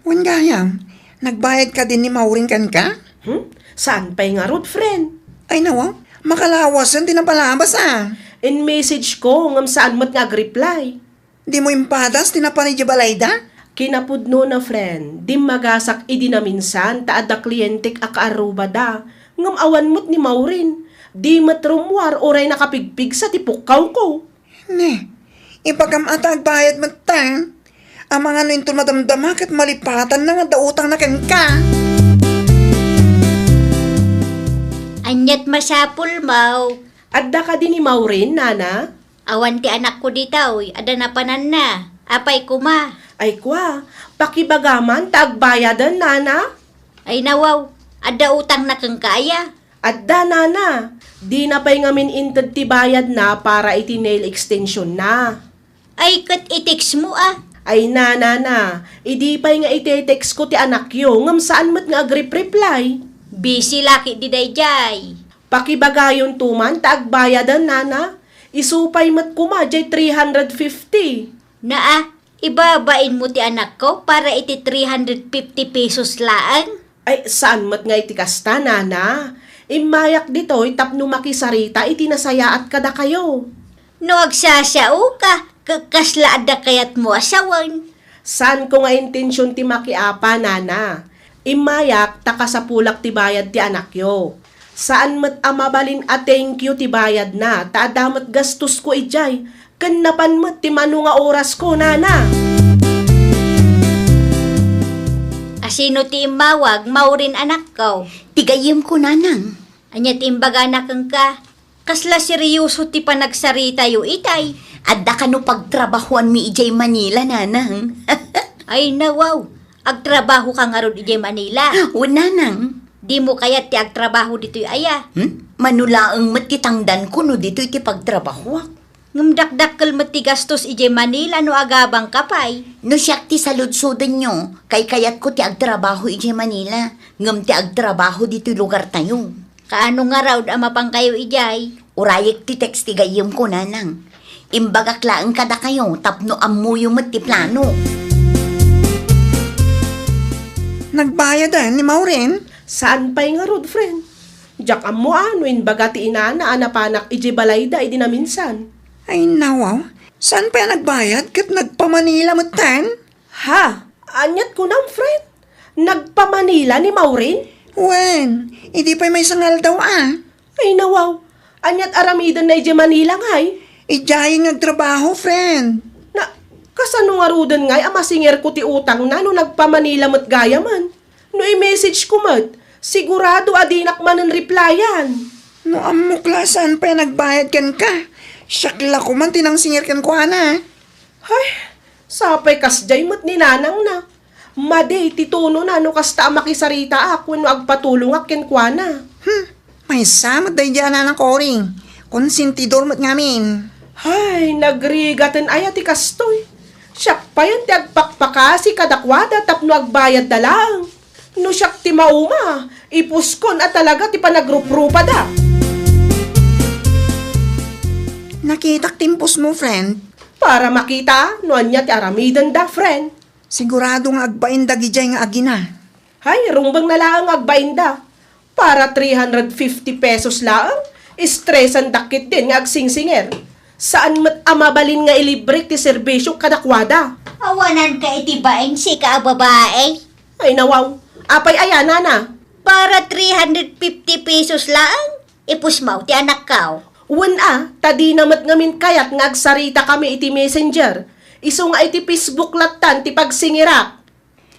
Wen gayam, nagbayad kadi ni Maureen kenka? Hmm? Saan pay ngarud, friend? Ay, nawaw, makalawasen ti napalabas, a. In-message ko, ngem saan met nga agreply. Dimo impadas ti napan idiay balayda? Kinapudnona, friend, dimmagasak idi naminsan ta adda klientek a kaarrubada, ngem awan met ni Maureen. Di met rummuar uray nakapigpigsa ti pukkawko. Ne, ibagam a ta agbayad metten. Amangan no inton madamdama ket malipatanna nga adda utangna kenka. Aniat masapulmo? Adda kadi ni Maureen, nana? Awan ti anakko ditoy, adda napananna. Apay koma? Ay kua, pakibagaman ta agbayaden, nana? Ay nawaw, adda utangna kenka aya? Adda, nana. Dina pay ngamin inted ti bayadna para iti nail extensionna. Ay, ket i-textmo a. Ay, nana, na. Idi pay nga ite-textko ti anakyo, ngem saan met nga agrep-reply. Busy la ketdi daydiay. Pakibagayonto man ta agbayaden, nana. Isu pay met koma jay three hundred fifty. Naa, ibabainmo ti anakko para iti three hundred fifty pesos laeng? Ay, saan met nga iti kasta, nana. Immayak ditoy tapno makisarita iti nasayaat kadakayo. No agsasao ka, ket kasla adda kayatmo a sawen? Saanko nga intension ti makiapa, nana. Immayak ta kasapulak ti bayad ti anakyo. Saan met a mabalin a thank you ti bayadna, ta adda met gastosko idiay, ken napan met ti mano nga orasko, nana. A sino ti immawag, Maureen, anakko? Ti gayyemko, nanang. Ania ti imbagana kenka? Kasla seryoso ti panagsaritayo itay. Adda kano pagtrabahoanmi idiay Manila, nanang. Ay, nawaw. Agtrabaho ka ngarud idiay Manila? Wen, nanang. Dimo kayat ti agtrabaho ditoy aya? Hmm? Mano laeng met ti tangdanko no ditoy ti pagtrabahoak. Ngem dakdakkel met ti gastos idiay Manila no agabangka pay. No siak ti saludsodenyo, kaykayatko ti agtrabaho idiay Manila, ngem ti agtrabaho ditoy lugartayo. Kaano ngarud a mapankayo idiay? Urayek ti text ti gayyemko, nanang. Imbagak laeng kadakayo tapno ammoyo met ti plano. Nagbayadan ni Maureen? Saan pay ngarud, friend. Diak ammo a no imbaga ti inana a napanak idiay balayda idi naminsan. Ay, nawaw. Saan pay a nagbayad ket nagpa-Manila metten? Ha? Aniat kunam, friend? Nagpa-Manila ni Maureen? Wen, idi pay maysa nga aldaw a. Ay, nawaw. Aniat aramidenna idiay Manila ngay? Idiay nga agtrabaho, friend. Na, kasano ngaruden ngay a masingerko ti utangna no nagpa-Manila met gayamen? No i-message ko met, sigurado a dinak manen replyan. No ammok la saan pay a nagbayad kenka, siak la koman ti nangsinger kenkuana. Hay, sapay kasdiay met ni nanangna. Madi ti tonona no kasta a makisaritaak wenno agpatulongak kenkuana. Hmm, maysa met daydiay a nanang Cory. Konsentidor met ngamin. Hay, nagrigaten aya ti kastoy. Siak payen ti agpakpakasi kadakuada tapno agbayadda laeng. No siak ti mauma, ipuskon a talaga ti panagruprupada. Nakitak ti impusmo, friend. Para makita no ania ti aramidenda, friend. Sigurado nga agbain dagidiay nga agina. Hay, rumbeng na laeng nga agbainda. Para three hundred fifty pesos laeng, estresandak ketdin nga agsingsinger. Saan met a mabalin nga ilibrek ti serbisio kadakuada. Awananka iti bain, sika a babai. Ay, nawaw. Apay aya, nana? Para three hundred fifty pesos laeng, ipusmaw ti anakkaw. Wen a, ta dina met ngamin kayat nga agsaritakami iti Messenger. Isu nga iti Facebook lattan ti pagsingirak.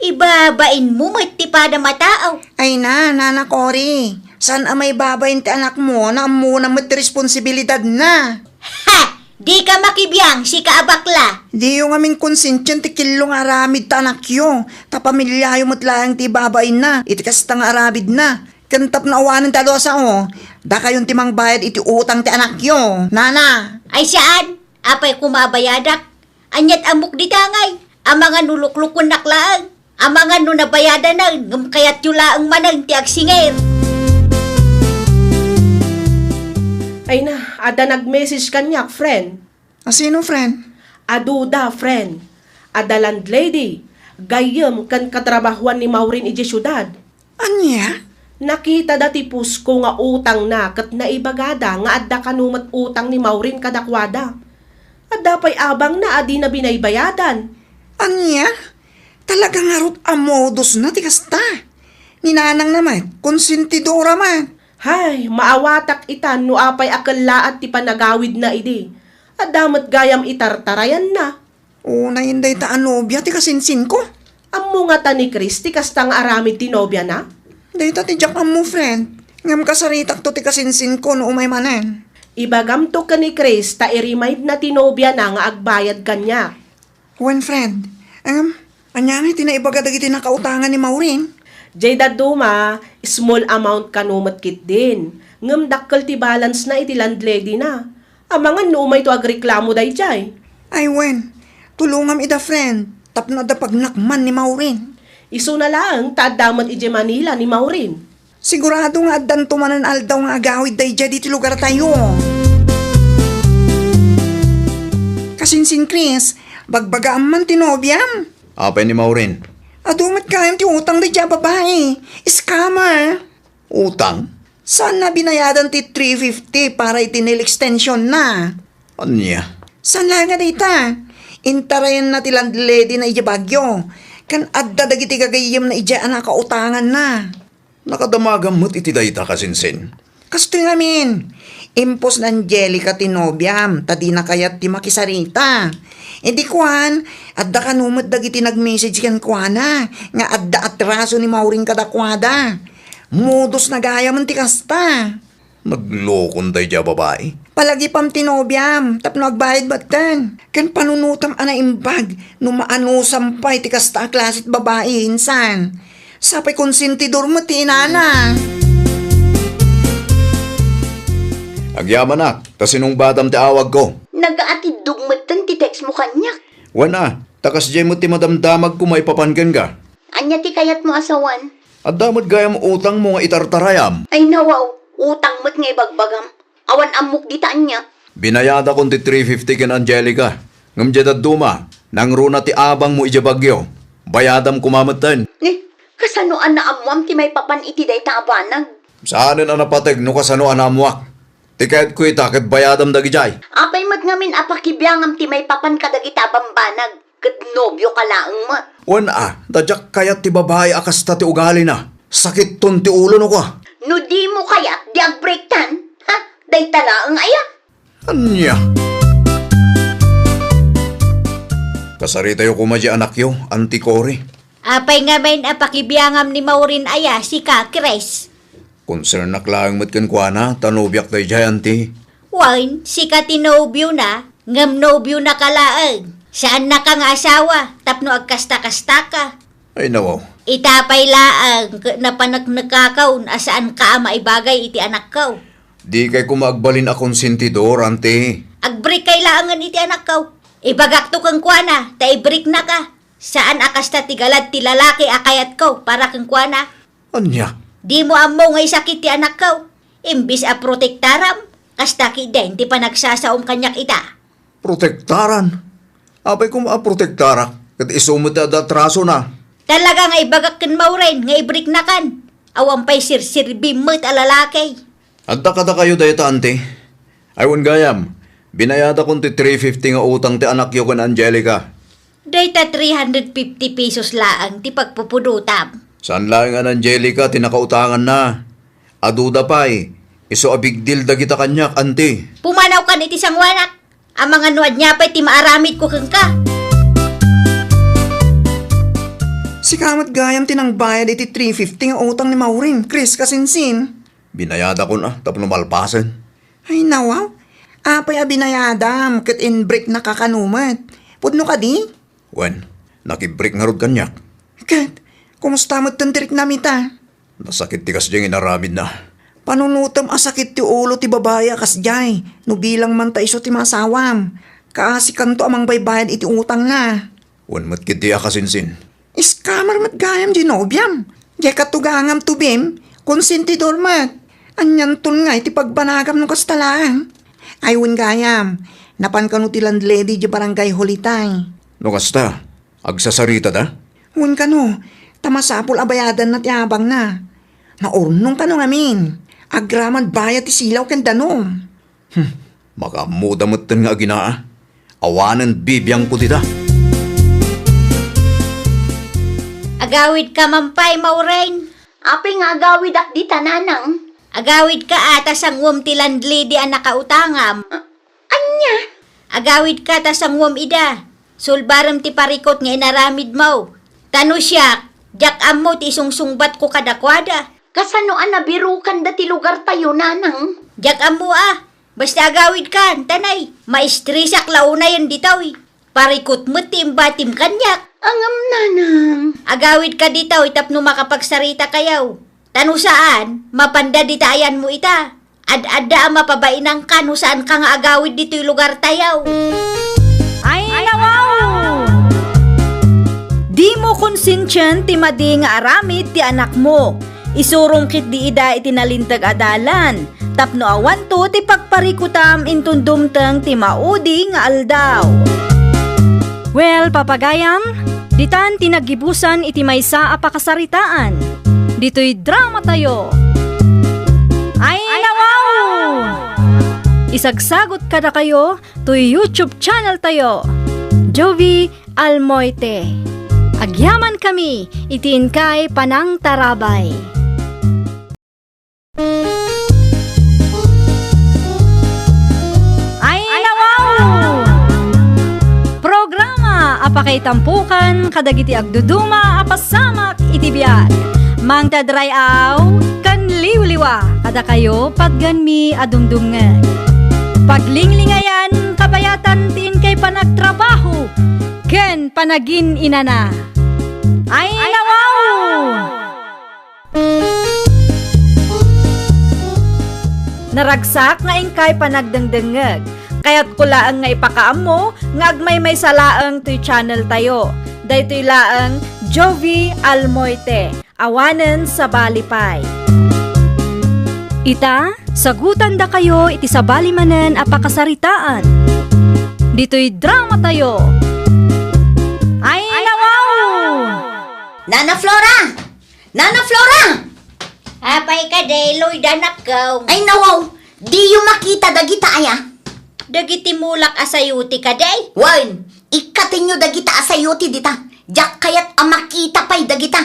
Ibabainmo met ti padam a tao. Ay na, Nana Cory, saan a maibabain ti anakmo no ammona met ti responsibilidadna? Ha! Dika makibiang, sika a bakla! Diyo ngamin konsensian ti killo nga aramid ta anakyo, ta pamiliayo met laeng ti ibabainna iti kasta nga aramidna. Ken tapno awanen ti adu a sao, dakayon ti mangbayad iti utang ti anakyo, Nana. Ay saan? Apay koma a bayadak? Aniat ammok dita ngay? Amangan no luklukwennak laeng. Amangan no nabayadanen, ngem kayatyo laeng manen ti agsingir. Ay na, adda nag-message kaniak, friend. A sino, friend? Aduda, friend. Adda landlady, gayyem ken katrabahuan ni Maureen idiay siudad. Ania? Nakitada ti post ko nga utangna ket naibagada nga adda kano met utang ni Maureen kadakuada. Adda pay abangna a dina binaybayadan. Ania? Talaga ngarud a modusna ti kasta. Ni nanangna met, konsentidora met. Hay, maawatak ita no apay a kellaat ti panagawidna idi. Adda met gayam itartarayanna. Unayen dayta a nobia ti kasinsinko. Ammo ngata ni Chris ti kasta nga aramid ti nobiana? Dayta ti diak ammo, friend. Ngem kasaritakto ti kasinsinko no umay manen. Ibagamto ken ni Chris ta i-remindna ti nobiana nga agbayad kaniak. Wen, friend. Ngem, ania ngay ti naibaga dagiti nakautangan ni Maureen? Jay dadduma, small amount kano met ketdin. Ngem dakkel ti balance na iti landlady na. Amangan no umayto agreklamo dayjay. Ay wen, tulongam ida, friend, tapno adda pagnakman ni Maureen. Isuna laeng ta adda met idiay Manila ni Maureen. Sigurado nga addanto manen aldaw nga agawid dayjay ditoy lugartayo. Kasinsin, Chris, bagbagaam man ti nobiam. Apay ni Maureen? Adu met gayam ti utang dayjay a babai. Scammer. Utang? Saanna binayadan ti three fifty para iti nail extension na? Ania? Saan laeng a dayta? Intarayanna ti landlady na idiay Baguio. Ken adda dagiti gagayyemna idiay a nakautanganna. Nakadamagam met iti dayta, kasinsin. Kastoy ngamin, impos ni Angelica ti nobiam, ta dina kayat ti makisarita. Idi kuan, adda kano met dagiti nag-message kenkuana nga adda atraso ni Maureen kadakuada. Modus na gayam ti kasta. Naglokon daydi a babai. Palagipam ti nobiam tapno agbayad metten. Ken panunotam a naimbag no maanusam pay ti kasta a klase ti babai, insan. Sapay konsentidor met ti inana. Agyamanak, ta sinungbatam ti awagko. Nagaatiddog metten ti text mo kaniak. Wen a, ta kasdiay met ti madamdamagko maipapan kenka. Ania ti kayatmo a sawen? Adda met gayam utangmo nga itartarayam. Ay nawaw, utang met nga ibagbagam. Awan ammok dita ania. Binayadakon ti three fifty ken Angelica. Ngem diay dadduma, nangruna ti abangmo idiay Baguio. Bayadam koma metten. Ni, kasano a naammoam ti maipapan iti dayta a banag? Saanen a napateg no kasano a naammoak. Ti kayatko ita ket bayadam dagidiay. Apay met ngamin a pakibiangam ti maipapan kadagita a bambanag, ket nobioka laeng met? Wen a, ta diak kayat ti babai a kasta ti ugalina. Sakitton ti ulo no kua. No dimo kayat, di agbreaktan? Ha? Dayta laeng aya? Ania? Kasaritayo koma diay anakyo, Auntie Cory. Apay ngamin a pakibiangam ni Maureen aya, sika, Chris? Konsernak laeng met kenkuana, ta nobiak daydiay, Auntie. Wen, sika ti nobiona, ngem nobiona ka laeng. Saannaka nga asawa, tapno agkasta-kastaka. Ay, nawaw. Ita pay laeng, ket napaneknekakaw a saanka a maibagay iti anakkaw. Dikay koma agbalin a konsentidor, Auntie. Agbreakkay laengen iti anakkaw. Ibagakto kenkuana, ta ibreaknaka. Saan a kasta ti galad ti lalaki a kayatko para kenkuana. Ania? Dimo ammo nga isakit ti anakko. Imbes a protektaram, kasta ketdin ti panagsasaom kaniak ita. Protektaran? Apay koma a protektarak, ket isu met ti adda atrasona. Talaga nga ibagak ken Maureen nga ibriknakan. Awan pay sirsirbim met a lalaki. Adda kadakayo dayta, Auntie? Ay, wen gayam, binayadakon ti three fifty nga utang ti anakyo ken Angelica. Dayta three hundred fifty pesos laeng ti pagpupudotam. Saan laeng a ni Angelica ti nakautanganna. Aduda pay, Isu a big deal dagita kaniak, anti. Pumanawkan iti sangoanak. Amangan no ania pay ti maaramidko kenka. Sika met gayam ti nangbayad iti three fifty nga utang ni Maureen, Chris, kasinsin. Binayadakon a, tapno malpasen. Ay, nawaw. Apay a binayadam ket inbreak na kakano met? Pudno kadi? Wen, nakibreak ngarud kaniak. Ket, kumusta met ti riknam ita? Nasakit ti kasdiay nga inaramidna. Panunotem a sakit ti ulo ti babai a kasdiay, no bilang man ta isu ti maasawam. Kaasikanto a mangbaybayad iti utangna. Wen met ketdi a kasinsin. Scammer met gayam diay nobiam. Diay katugangam to, Bim, konsentidor met. Anianton ngay ti pagbanagam no kasta laeng? Ay, wen gayam, napan kano ti landlady diay barangay hall itay. No kasta, agsasaritada? Wen kano, ta masapul a bayadanna ti abangna. Naurnong kano ngamin. Agraman bayad ti silaw ken danum. Hmm, makaammoda metten nga aginaa. Awanen bibiangko dita. Agawidka man pay, Maureen. Apay nga agawidak dita, nanang? Agawidka a ta sanguem ti landlady a nakautangam. A-, ania? Agawidka ta sanguem ida. Sulbarem ti parikut nga inaramidmo. Ta no siak, diak ammo ti isungsungbatko kadakuada. Kasano a nabirokanda ti lugartayo, nanang? Diak ammo a. Basta agawidkan, ta nay, maistresak la unayen ditoy. Parikut met ti imbatim kaniak. Ngem, nanang. Agawidka ditoy tapno makapagsarita kayo. Ta no saan, mapanda dita ayanmo ita. Ad-adda a mapabainanka no saanka nga agawid ditoy lugartayo. Ay, nawaw! Dimo konsensien ti madi nga aramid ti anakmo. Isurom ketdi ida iti nalinteg a dalan, tapno awanto ti pagparikutam inton dumteng ti maudi nga aldaw. Well, papagayam, ditan ti naggibusan iti maysa a pakasaritaan. Ditoy dramatayo. Ay, nawaw! Isagsagot kadakayo toy YouTube channeltayo, Jovie Almoite. Agyamankami iti inkay panangtarabay. Ay, nawaw! Programa a pakaitampokan kadagiti agduduma a pasamak iti biag. Mangted ray-aw ken liwliwa kadakayo patgenmi a dumdumngeg. Paglinglingayan, kabayatan ti inkay panagtrabaho ken panagin-inana. Ay, nawaw! Naragsak nga inkay panagdengdengngeg. Kayatko laeng nga ipakaammo nga agmaymaysa laeng toy channeltayo. Daytoy laeng Jovie Almoite, awanen sabali pay. Ita, sagutandakayo iti sabali manen a pakasaritaan. Ditoy dramatayo. Ay, nawaw! Nana Flora! Nana Flora! Apay kadi, Loida, nakkaw? Ay, nawaw! Diyo makita dagita aya? Dagiti mulak a sayote kadi? Wen, ikkatenyo dagita a sayote dita. Diak kayat a makita pay dagita.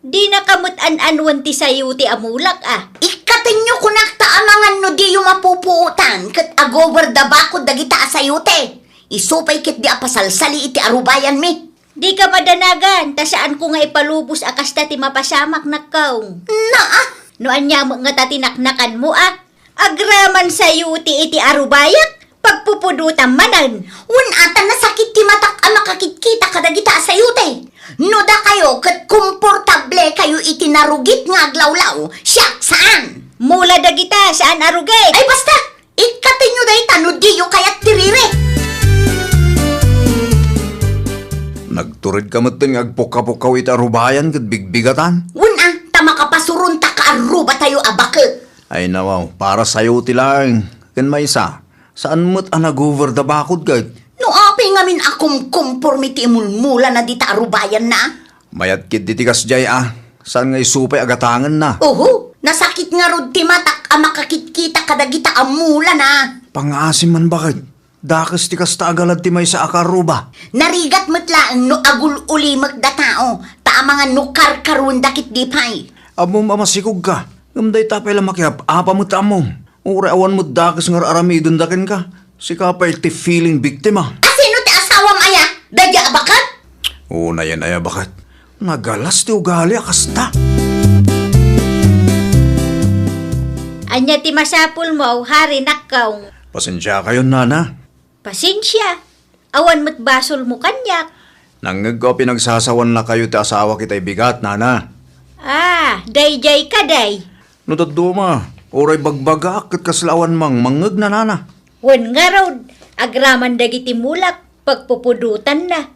Dinaka met an-anoen ti sayote a mulak a. Ikkatenyo kunak ta amangan no diyo mapupuotan ket agober da bakod dagita a sayote. Isu pay ketdi a pasalsali iti arubayanmi. Dika madanagan, ta saanko nga ipalubos a kasta ti mapasamak, nakkaw. Naa! No ania met ngata ti naknakanmo a? Agraman sayote iti arubayak, pagpupudotam manen. Wen a ta nasakit ti matak a makakitkita kadagita a sayote. No dakayo ket komportable kayo iti narugit nga aglawlaw, siak saan. Mula dagita, saan a rugit. Ay, basta! Ikkatenyo dayta no diyo kayat ti riri. Nagturedka metten nga agpukka-pukkaw iti arubayan ket bigbigatan. Wen a, ta makapasuronta ka arrubatayo a baket. Ay, nawaw, para sayote laeng. Ken maysa, saan met a nagover da bakod ket. No apay ngamin a kumkumpormi ti imulmulana dita arubayanna? Mayat ketdi ti kasdiay a, saan nga isu pay a gatangenna? Oho, nasakit ngarud ti matak a makakitkita kadagita a mulana. Pangngaasim man baket, dakes ti kasta a galad ti maysa a kaarruba. Narigat met laeng no agul-ulimek da tao, ta amangan no karkaruenda ketdi pay. Ammom a masikogka, ngem dayta pay la makiap-apa met ammom. Uray awan met dakes nga ar-aramidenda kenka. Sika pay ti feeling biktima. A sino ti asawam aya? Daydiay a baket? Unayen aya baket. Nagalas ti ugali a kasta. Ania ti masapulmo, Hari, nakkaw? Pasensiakayon, nana. Pasensia. Awan met basolmo kaniak. Nangngegko a pinagsasawannakayo ti asawak itay bigat, nana. Ah, daydiay kadi. No dadduma, uray bagbagaak ket kasla awan mangmangngegna, nana. Wen ngarud, agraman dagiti mulak, pagpupudotanna.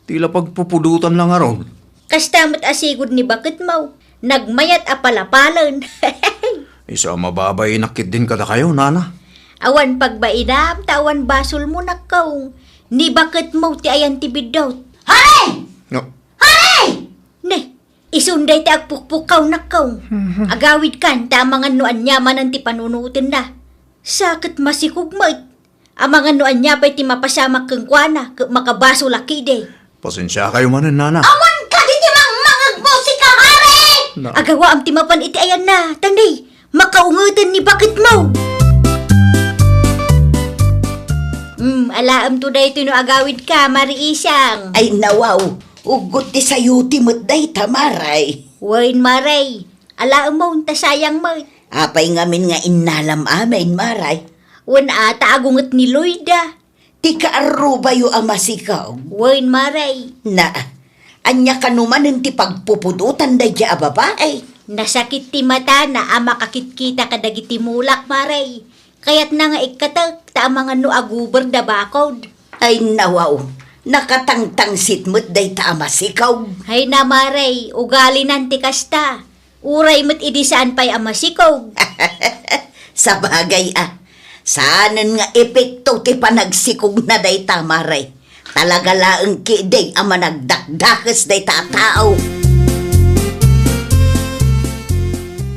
Ti la pagpupudotanna ngarud. Kasta met a sigud ni baketmo, nagmayat a palapalen. Isu a mababainak ketdin kadakayo, nana. Awan pagbainam ta awan basolmo, nakkaw. Ni baketmo ti ayan ti biddut. Hari! No. Hari! Ne, isun dayta agpukpukkaw, nakkaw. Mhm. Agawidkan ta amangan no ania manen ti panunotenna. Sa ket masikog met. Amangan no ania pay ti mapasamak kenkuana ket makabasolak idi. Pasensiakayo manen, nana. Awan kadi ti mangmangegmo, sika, Hari! Na- Agawaam ti mapan iti ayanna, ta ne, makaungeten ni baketmo. Hmm, alaemto daytoy no agawidka, Mari Isang. Ay, nawaw, uggot ti sayote met dayta, Mare. Wen, Mare, alaemon ta sayang met. Apay ngamin nga innalam amin, Mare? Wen a, ta agunget ni Loida. Ti kaarrubayo a masikog. Wen, Mare. Na, ania kano manen ti pagpupudotan daydiay a babai? Nasakit ti matana a makakitkita kadagiti mulak, Mare. Kayatna nga ikkatek, ta amangan no aguberda bakud. Ay, nawaw, nakatangtangsit met dayta a masikog. Ay na, Mare, ugalinan ti kasta. Uray met idi saan pay a masikog. Sabagay a, saanen nga epekto ti panagsikogna dayta, Mare. Talaga laeng ketdi a managdakdakes dayta a tao.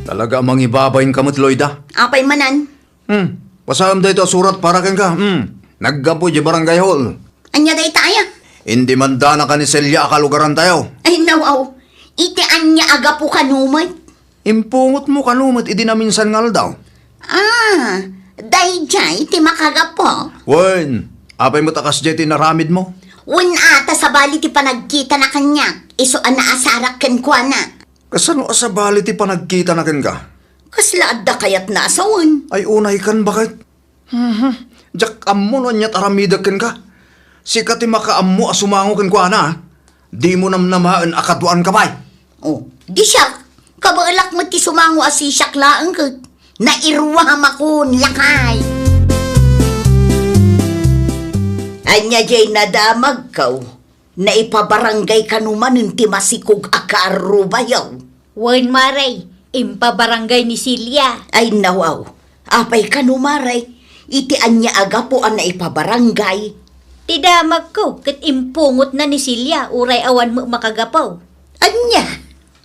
Talaga a mangibabainka met, Loida. Apay manen? Hmm, basaem daytoy a surat para kenka. Hmm, naggapu idiay barangay hall. Ania dayta aya? Indimandanaka ni Celia a kalugarantayo. Ay, nawaw. Iti ania a gapu kano met? Impungotmo kano met idi naminsan nga aldaw. Ah, daydiay ti makagapu. Wen, apay met a kasdiay ti inaramidmo? Wen a, ta sabali ti panagkitana kaniak, isu a naasarak kenkuana. Kasano a sabali ti panagkitana kenka? Kasla adda kayatna a sawen? Ay, unaykan, baket. Mhm. Diak ammo no aniat aramidek kenka. Sika ti makaammo a sumango kenkuana, a. Dimo namnamaen a kaduaanka pay. Oh, di siak, kabaelak met ti sumango a sisiak laeng ket nairuamakon, lakay. Ania diay nadamagko? Naipabarangay kano manen ti masikog a kaarrubayo? Wen, Mare, impabarangay ni Celia. Ay, nawaw. Apay kano, Mare? Iti ania a gapu a naipabarangay? Ti damagko ket impungotna ni Celia uray awan met makagapu. Ania?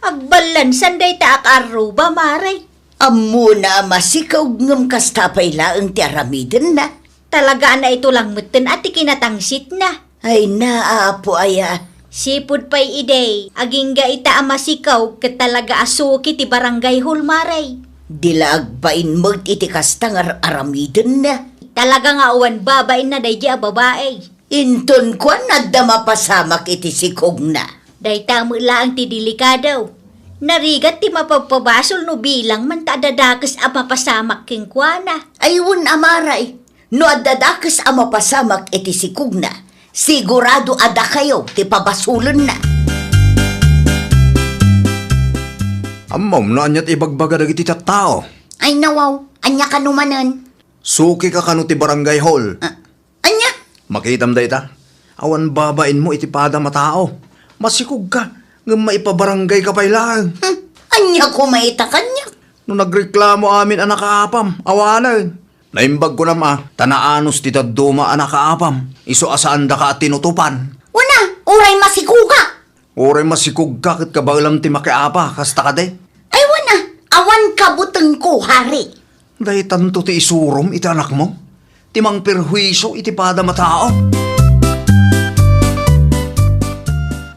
Agballansan dayta a kaarruba, Mare. Ammona a masikog ngem kasta pay laeng ti aramidenna. Talaga a naitulang metten a ti kinatangsitna. Ay, na, Apo aya. Sipud pay idi, agingga ita a masikog ket talaga a suki ti barangay hall, Mare. Di la agbain met iti kasta nga ar-aramidenna. Talaga nga awan babainna daydi a babai. Inton kuan, adda mapasamak iti sikogna. Dayta met laeng ti delikado. Narigat ti mapagpabasol no bilang man ta adda dakes a mapasamak kenkuana. Ay, wen a, Mare. No adda dakes a mapasamak iti sikogna, sigurado a dakayo ti pabasolenna. Ammom no ania ti ibagbaga dagiti tattao? Ay, nawaw, ania kano manen? Sukika kano ti barangay hall. Ah, ania? Makitam dayta? Awan babainmo iti padam a tao. Masikogka, ngem maipabaranggayka pay laeng. Hmm, ania koma ita kaniak? No nagreklamo amin a nakaapam, awanen. Naimbag kunam a, ta naanus ti dadduma a nakaapam, isu a saandaka a tinutupan. Wen a, uray masikogak. Uray masikogka ket kabaelam ti makiapa, kasta kadi? Ay, wen a, awan kabutengko, Hari. Daytanto ti isurom iti anakmo, ti mangperhuisio iti padam a tao.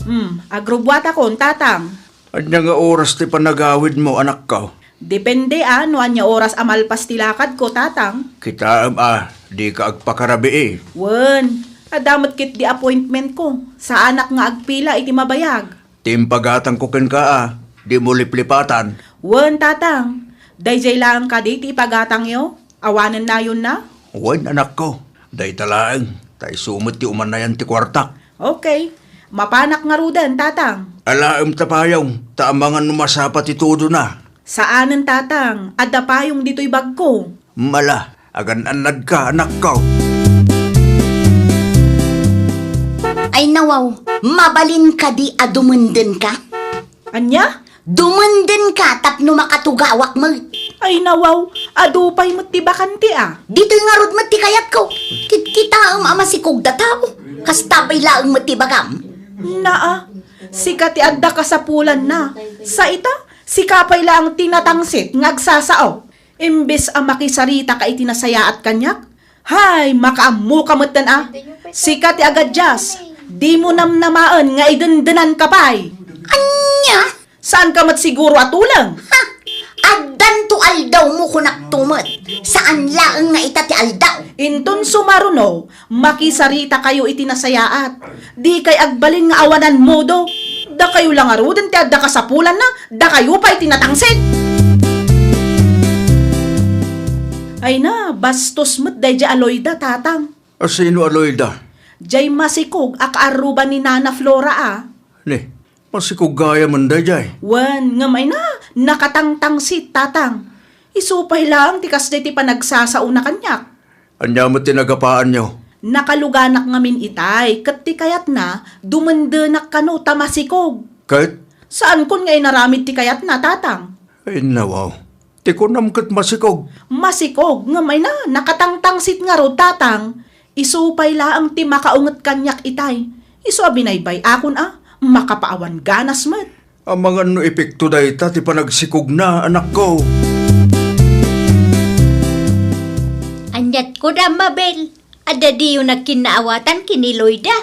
Hmm, agrubbuatakon, Tatang. Ania nga oras ti panagawidmo, anakko? Depende a no ania oras a malpas ti lakadko, Tatang. Kitaem a, dika agpakarabii. Wen, adda met ketdi appointmentko. Saanak nga agpila iti mabayag. Ti impagatangko kenka a, dimo liplipatan. Wen, Tatang. Daydiay laeng kadi ti ipagatangyo? Awanennayonna? Wen, anakko. Dayta laeng, ta isu met ti umanayan ti kuartak. Okay. Mapanak ngaruden, Tatang. Alaem ta payong, ta amangan no masapa ti tudona. Saanen, Tatang. Adda payong ditoy bagko. Mala, agan-annadka, anakko. Ay nawaw, mabalin kadi a dumendenka? Ania? Dumendenka tapno makatugawak met. Ay nawaw, adu pay met ti bakante a. Ditoy ngarud met ti kayatko. Kitkitaem a masikog dataw. Kasta pay laeng met ti bagam. Naa, sika ti adda kasapulanna. Sa ita, sika pay laeng ti natangsit nga agsasao. Imbes a makisarita ka iti nasayaat kaniak, hay, makaammo ka metten a. Sika ti agadias, dimo namnamaen nga idendenan ka pay. Ania? Saan ka met siguro a tuleng? Ha? Addanto aldawmo, kunak to met. Saan laeng nga ita ti aldaw. Inton sumaruno, makisarita kayo iti nasayaat. Di kay agbalin nga awanan modo. Dakayo la ngaruden ti adda kasapulanna, dakayo pay ti natangsit. Ay na, bastos met daydiay a Loida, Tatang. A sino a Loida? Jay masikog a kaarruba ni Nana Flora a. Ni, masikog gayam daydiay. Wen, ngem ay na, nakatangtangsit, Tatang. Isu pay laeng ti kasdiay ti panagsasaona kaniak. Ania met ti nagapaanyo? Nakaluganak ngamin itay, ket ti kayatna, dumendenak kano ta masikog. Ket? Saankon nga inaramid ti kayatna, Tatang. Ay, nawaw. Ti kunam ket masikog. Masikog, ngem ay na, nakatangtangsit ngarud, Tatang. Isu pay laeng ti makaunget kaniak itay. Isu a binaybay-akon a, makapaawan ganas met. Amangan no epekto dayta ti panagsikogna, anakko. Aniat ko da, Mabel? Adda diyo nagkinnaawatan ken ni Loida?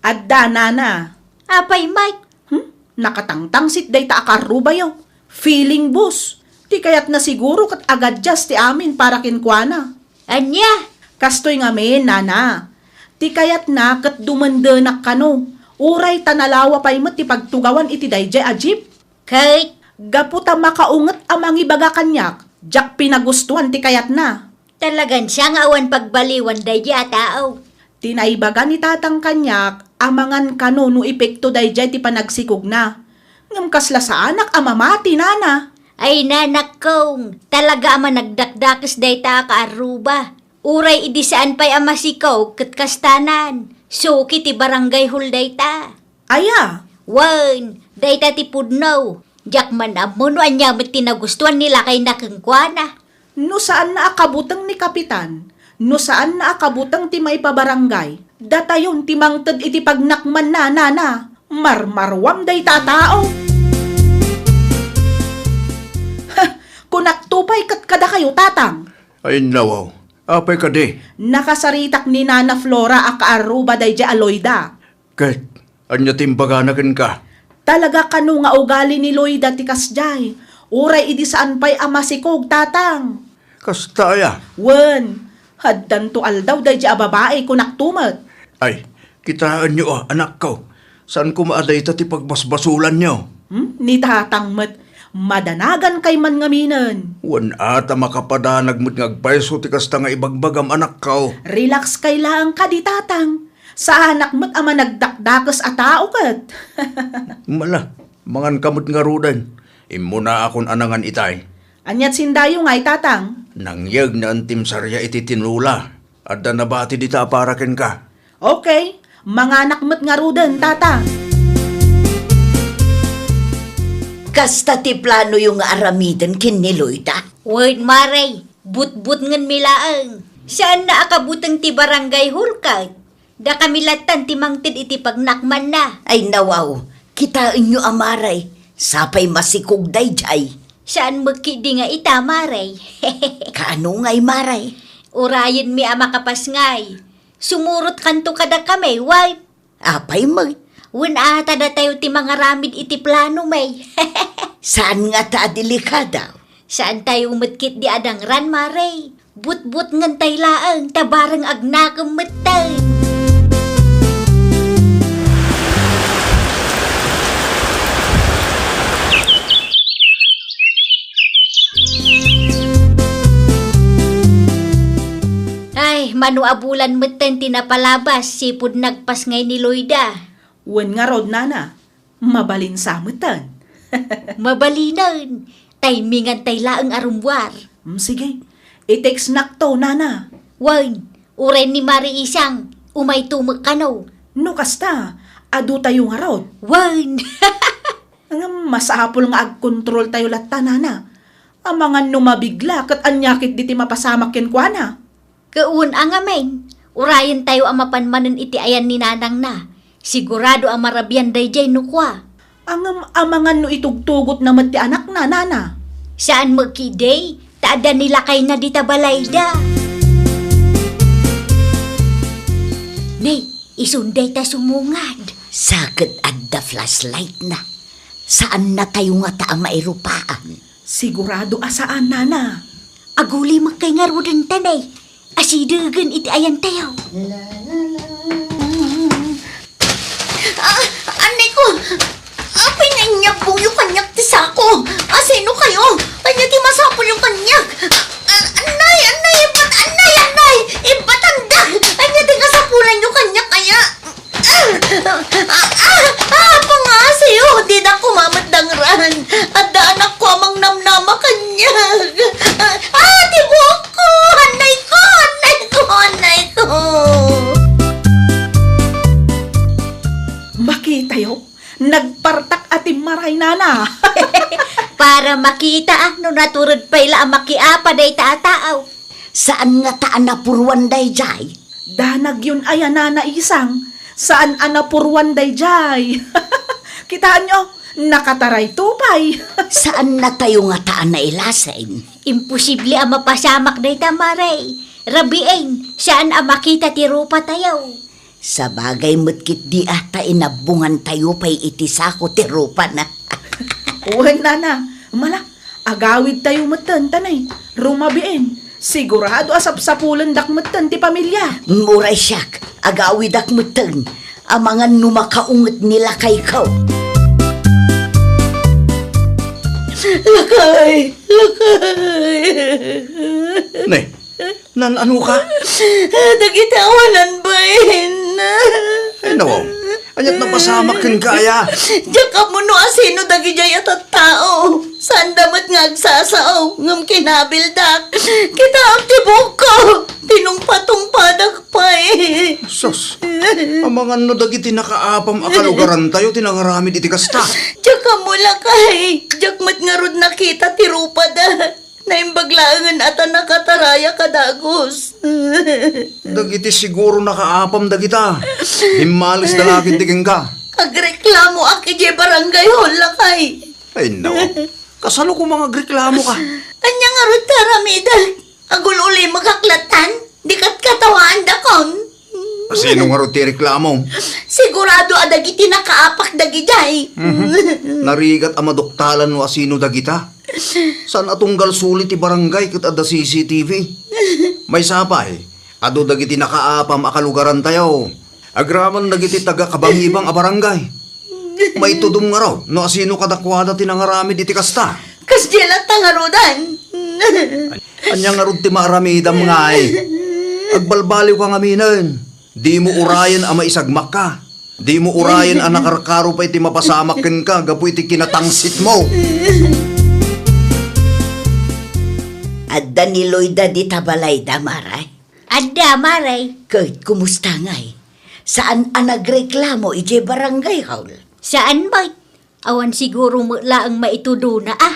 Adda, Nana. Apay met? Hmm? Nakatangtangsit dayta a karrubayo. Feeling bus. Ti kayatna siguro ket agadias ti amin para kenkuana. Ania? Kastoy ngamin, Nana. Ti kayatna ket dumendenak kano. Uray ta nalawa pay met ti pagtugawan iti daydiay a jeep. Ket? Gapu ta makaunget a mangibaga kaniak, diak pinagustuan ti kayatna. Talagan siya nga awan pagbaliwan daydiay a tao. Ti naibaga ni Tatang kaniak, amangan kano no epekto daydiay ti panagsikogna. Ngem kasla saanak a mamati, Nana. Ay, nanakkong, talaga a managdakdakes dayta a kaarruba. Uray idi saan pay a masikog ket kastanan, suki ti barangay hall dayta. Aya? Wen, dayta ti pudno. Diak man ammo no ania met ti nagustuan ni lakayna kenkuana. No saanna a kabuteng ni Kapitan, no saanna a kabuteng ti maipabarangay, datayon ti mangted iti pagnakmanna, Nana. Marmaruam dayta a tao. Ha! Kunakto pay ket kadakayo, Tatang. Ay, nawaw. Apay kadi? Nakasaritak ni Nana Flora a kaarruba daydiay a Loida. Ket, ania ti imbagana kenka? Talaga kano nga ugali ni Loida ti kasdiay. Uray idi saan pay a masikog, Tatang. Kasta aya? Wen, addanto aldaw daydiay a babai, kunakto met. Ay, kitaenyo a, anakko. Saan koma a dayta ti pagbasbasolanyo? Hmm? Ni Tatang met, madanagan kay man ngaminen. Wen a ta makapadanag met nga agpayso ti kasta nga ibagbagam, anakko. Relax kay laeng kadi, Tatang. Saanak met a managdakdakes a tao ket. Mala, manganka met ngaruden. Immunaakon a nangan itay. Aniat sindayo ngay, Tatang? Nangyeg ni Antim Saria iti tinola. Adda nabati dita a para kenka. Okay. Manganak met ngaruden, Tatang. Kasta ti planoyo nga aramiden ken ni Loida? Wen, Mare. Butbutngenmi laeng. Saanna a kabuteng ti barangay hall ket. Dakami lattan ti mangted iti pagnakmanna. Ay, nawaw, kitaenyo a, Mare, sapay masikog daydiay. Saan met ketdi nga ita, Mare. Kaano ngay, Mare? Urayenmi a makapas ngay. Sumurotkanto kadakami, wife. Apay met? Wen a ta datayo ti mangaramid iti planomi. Saan ngata a delikada? Saantayo met ketdi a dangran, Mare. Butbutngentay laeng ta bareng agnakem metten. Ay, mano a bulan metten ti napalabas, sipud nagpasngay ni Loida. Wen ngarud, nana, mabalin sa metten. Mabalinen. Timingantay laeng a rummuar. Mm, sige. I-textnakto, nana. Wen, uray ni Mare Isang, umayto met kano. No kasta, adutayo ngarud. Wen. Ngem masapul nga agkontroltayo latta, nana. Amangan no mabigla ket ania ketdi ti mapasamak kenkuana. Ket wen a ngamin, urayentayo a mapan manen iti ayan ni nanangna. Sigurado a marabian daydiay no kua. Ngem amangan no itugtugotna met ti anakna, nana. Saan met ketdi, ta adda ni lakayna dita balayda. Nay, isun dayta sumungad. Sa ket adda flashlightna. Saannatayo ngata a mairupaan. Sigurado a saan, nana. Aguli met kay ngaruden ta, nay. Asidegen iti ayantayo. Ah, annay ko! Apay nga inyabbongyo kaniak ti sako? Asino kayo? Ania ti masapulyo kaniak? Ah, annay, annay, ibbat, annay, annay! Ibbatandak! Ania ti kasapulanyo kaniak, aya? Ah, ah, ah, pangaasiyo, dida koma met dangran. Adda anakko a mangnamnama kaniak. Ah, ti buokko! Annay ko! Annay ko! Annay ko! Makitayo, nagpartak a timmaray, nana. Para makita a no naturod pay la a makiapa dayta a tao. Saan ngata a napuruan daydiay? Danagyon aya, nana Isang, saan a napuruan daydiay. Kitaenyo, nakatarayto pay. Saannatayo ngata a nailasin? Imposible a mapasamak dayta, Mare. Rabiin, saan a makita ti rupatayo. Sabagay met ketdi a ta inabbongantayo pay iti sako ti rupana. Wen, nana, mala, agawidtayo metten, ta nay, rumabiin. Sigurado a sapsapulendak metten ti pamilia. Uray siak, agawidak metten. Amangan no makaunget ni lakayko. Lakay! Lakay! Nay, nan-ano ka? Dagiti awanan bain. Ay, nawaw. Ania't napasamak kenka, aya? Diak ammo no asino dagidiay a tattao. Saanda met nga agsasao, ngem kinabildak. Kitaem ti buokko. Tinungpatungpadak pay. Sus, amangan no dagiti nakaapam a kalugarantayo ti nangaramid iti kasta. Diak ammo lakay. Diak met ngarud nakita ti rupada. Naimbag laengen a ta nakataraya ka dagus. Dagiti siguro nakaapam dagita. Immalisda la ketdi kenka. Agreklamoak idiay barangay hall, lakay. Ay, no. Kasano koma nga agreklamoka? Ania ngarud ti aramidak? Agul-ulimegak lattan? Di katkatawaandakon? Asino ngarud ti reklamo? Sigurado a dagiti nakaapak dagidiay. Mhm. Narigat a maduktalan no asino dagita. Saan a tunggal suli ti barangay ket adda C C T V. Maysa pay, adu dagiti nakaapam a kalugarantayo. Agraman dagiti taga-Kabangibang a barangay. Maitudom ngarud no asino kadakuada ti nangaramid iti kasta. Kasdiay latta ngaruden. Ania ngarud ti maaramidam, ngay? Agbalbaliwka ngaminen. Dimo urayen a maisagmakka. Dimo urayen a nakarkaro pay ti mapasamak kenka gapu iti kinatangsitmo. Adda ni Loida dita balayda, Mare? Adda, Mare. Ket kumusta ngay? Saan a nagreklamo idiay barangay hall? Saan met. Awan siguro met laeng maitudona, a.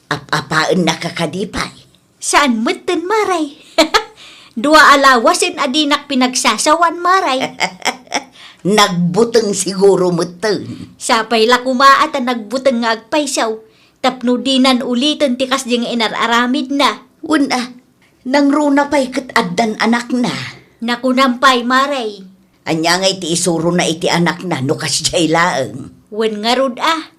Ap-apaennaka kadi pay? Saan metten, Mare. Dua a lawasen a dinak pinagsasawan, Mare. Nagbuteng siguro metten. Sapay la koma a ta nagbuteng nga agpayso, tapno dinan uliten ti kasdi nga inar-aramidna. Wen a, nangruna pay ket addan anakna. Nakunam pay, Mare. Ania ngay ti isurona iti anakna no kasdiay laeng? Wen ngarud a,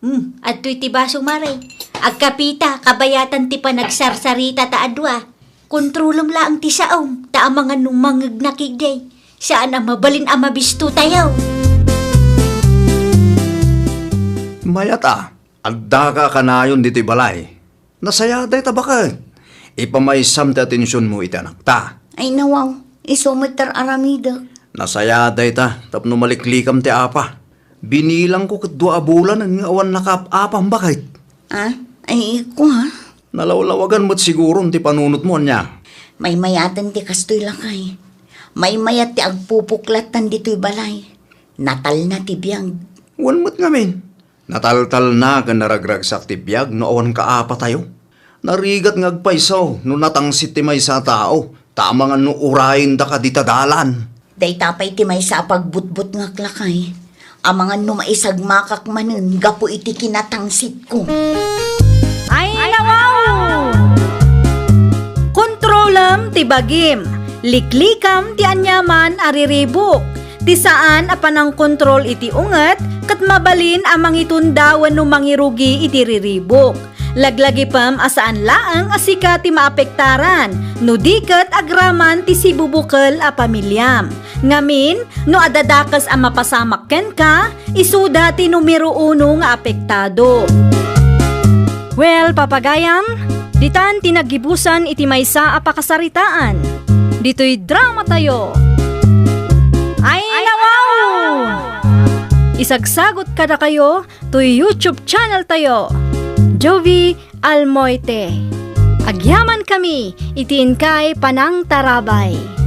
Hmm, adtoy ti baso, Mare. Agkapita, kabayatan ti panagsarsarita ta adua. Kontrolem laeng ti saom, ta amangan no mangngegnak idi. Saan a mabalin a mabisto tayo. Mayat a, addaka kanayon ditoy balay. Nasayaat dayta baket. Ipamaysam ti atensionmo iti anakta. Ay, nawaw, isu met ti ar-aramidek. Nasayaat dayta tapno maliklikam ti apa. Binilangko ket dua a bulan nga awan nakaap-apam baket. Ah, ay, iko, ha? Nalawlawagan met siguron ti panunotmo, ania? Maymayaten ti kastoy, lakay. Maymayat ti agpupuklatan ditoy balay. Natalna ti biag. Wen met ngamin. Nataltalna ken naragragsak ti biag no awan kaapatayo. Narigat nga agpayso no natangsit ti maysa a tao, ta amangan no urayendaka dita dalan. Dayta pay ti maysa a pagbutbutngak, lakay. Amangan no maisagmakak manen gapu iti kinatangsitko. Ay, nawaw! Kontrolem ti bagim. Liklikam ti aniaman a riribuk. Ti saan a panangkontrol iti unget ket mabalin a mangitunda wenno mangirugi iti riribuk. Laglagipem a saan laeng a sika ti maapektaran, no di ket agraman ti sibubukel a pamiliam. Ngamin, no adda dakes a mapasamak kenka, isuda ti numero uno nga apektado. Well, papagayam, ditan ti naggibusan iti maysa a pakasaritaan. Ditoy dramatayo. Ay, nawaw! Isagsagot kadakayo toy YouTube channel tayo, Jovie Almoite. Agyamankami iti inkay panangtarabay.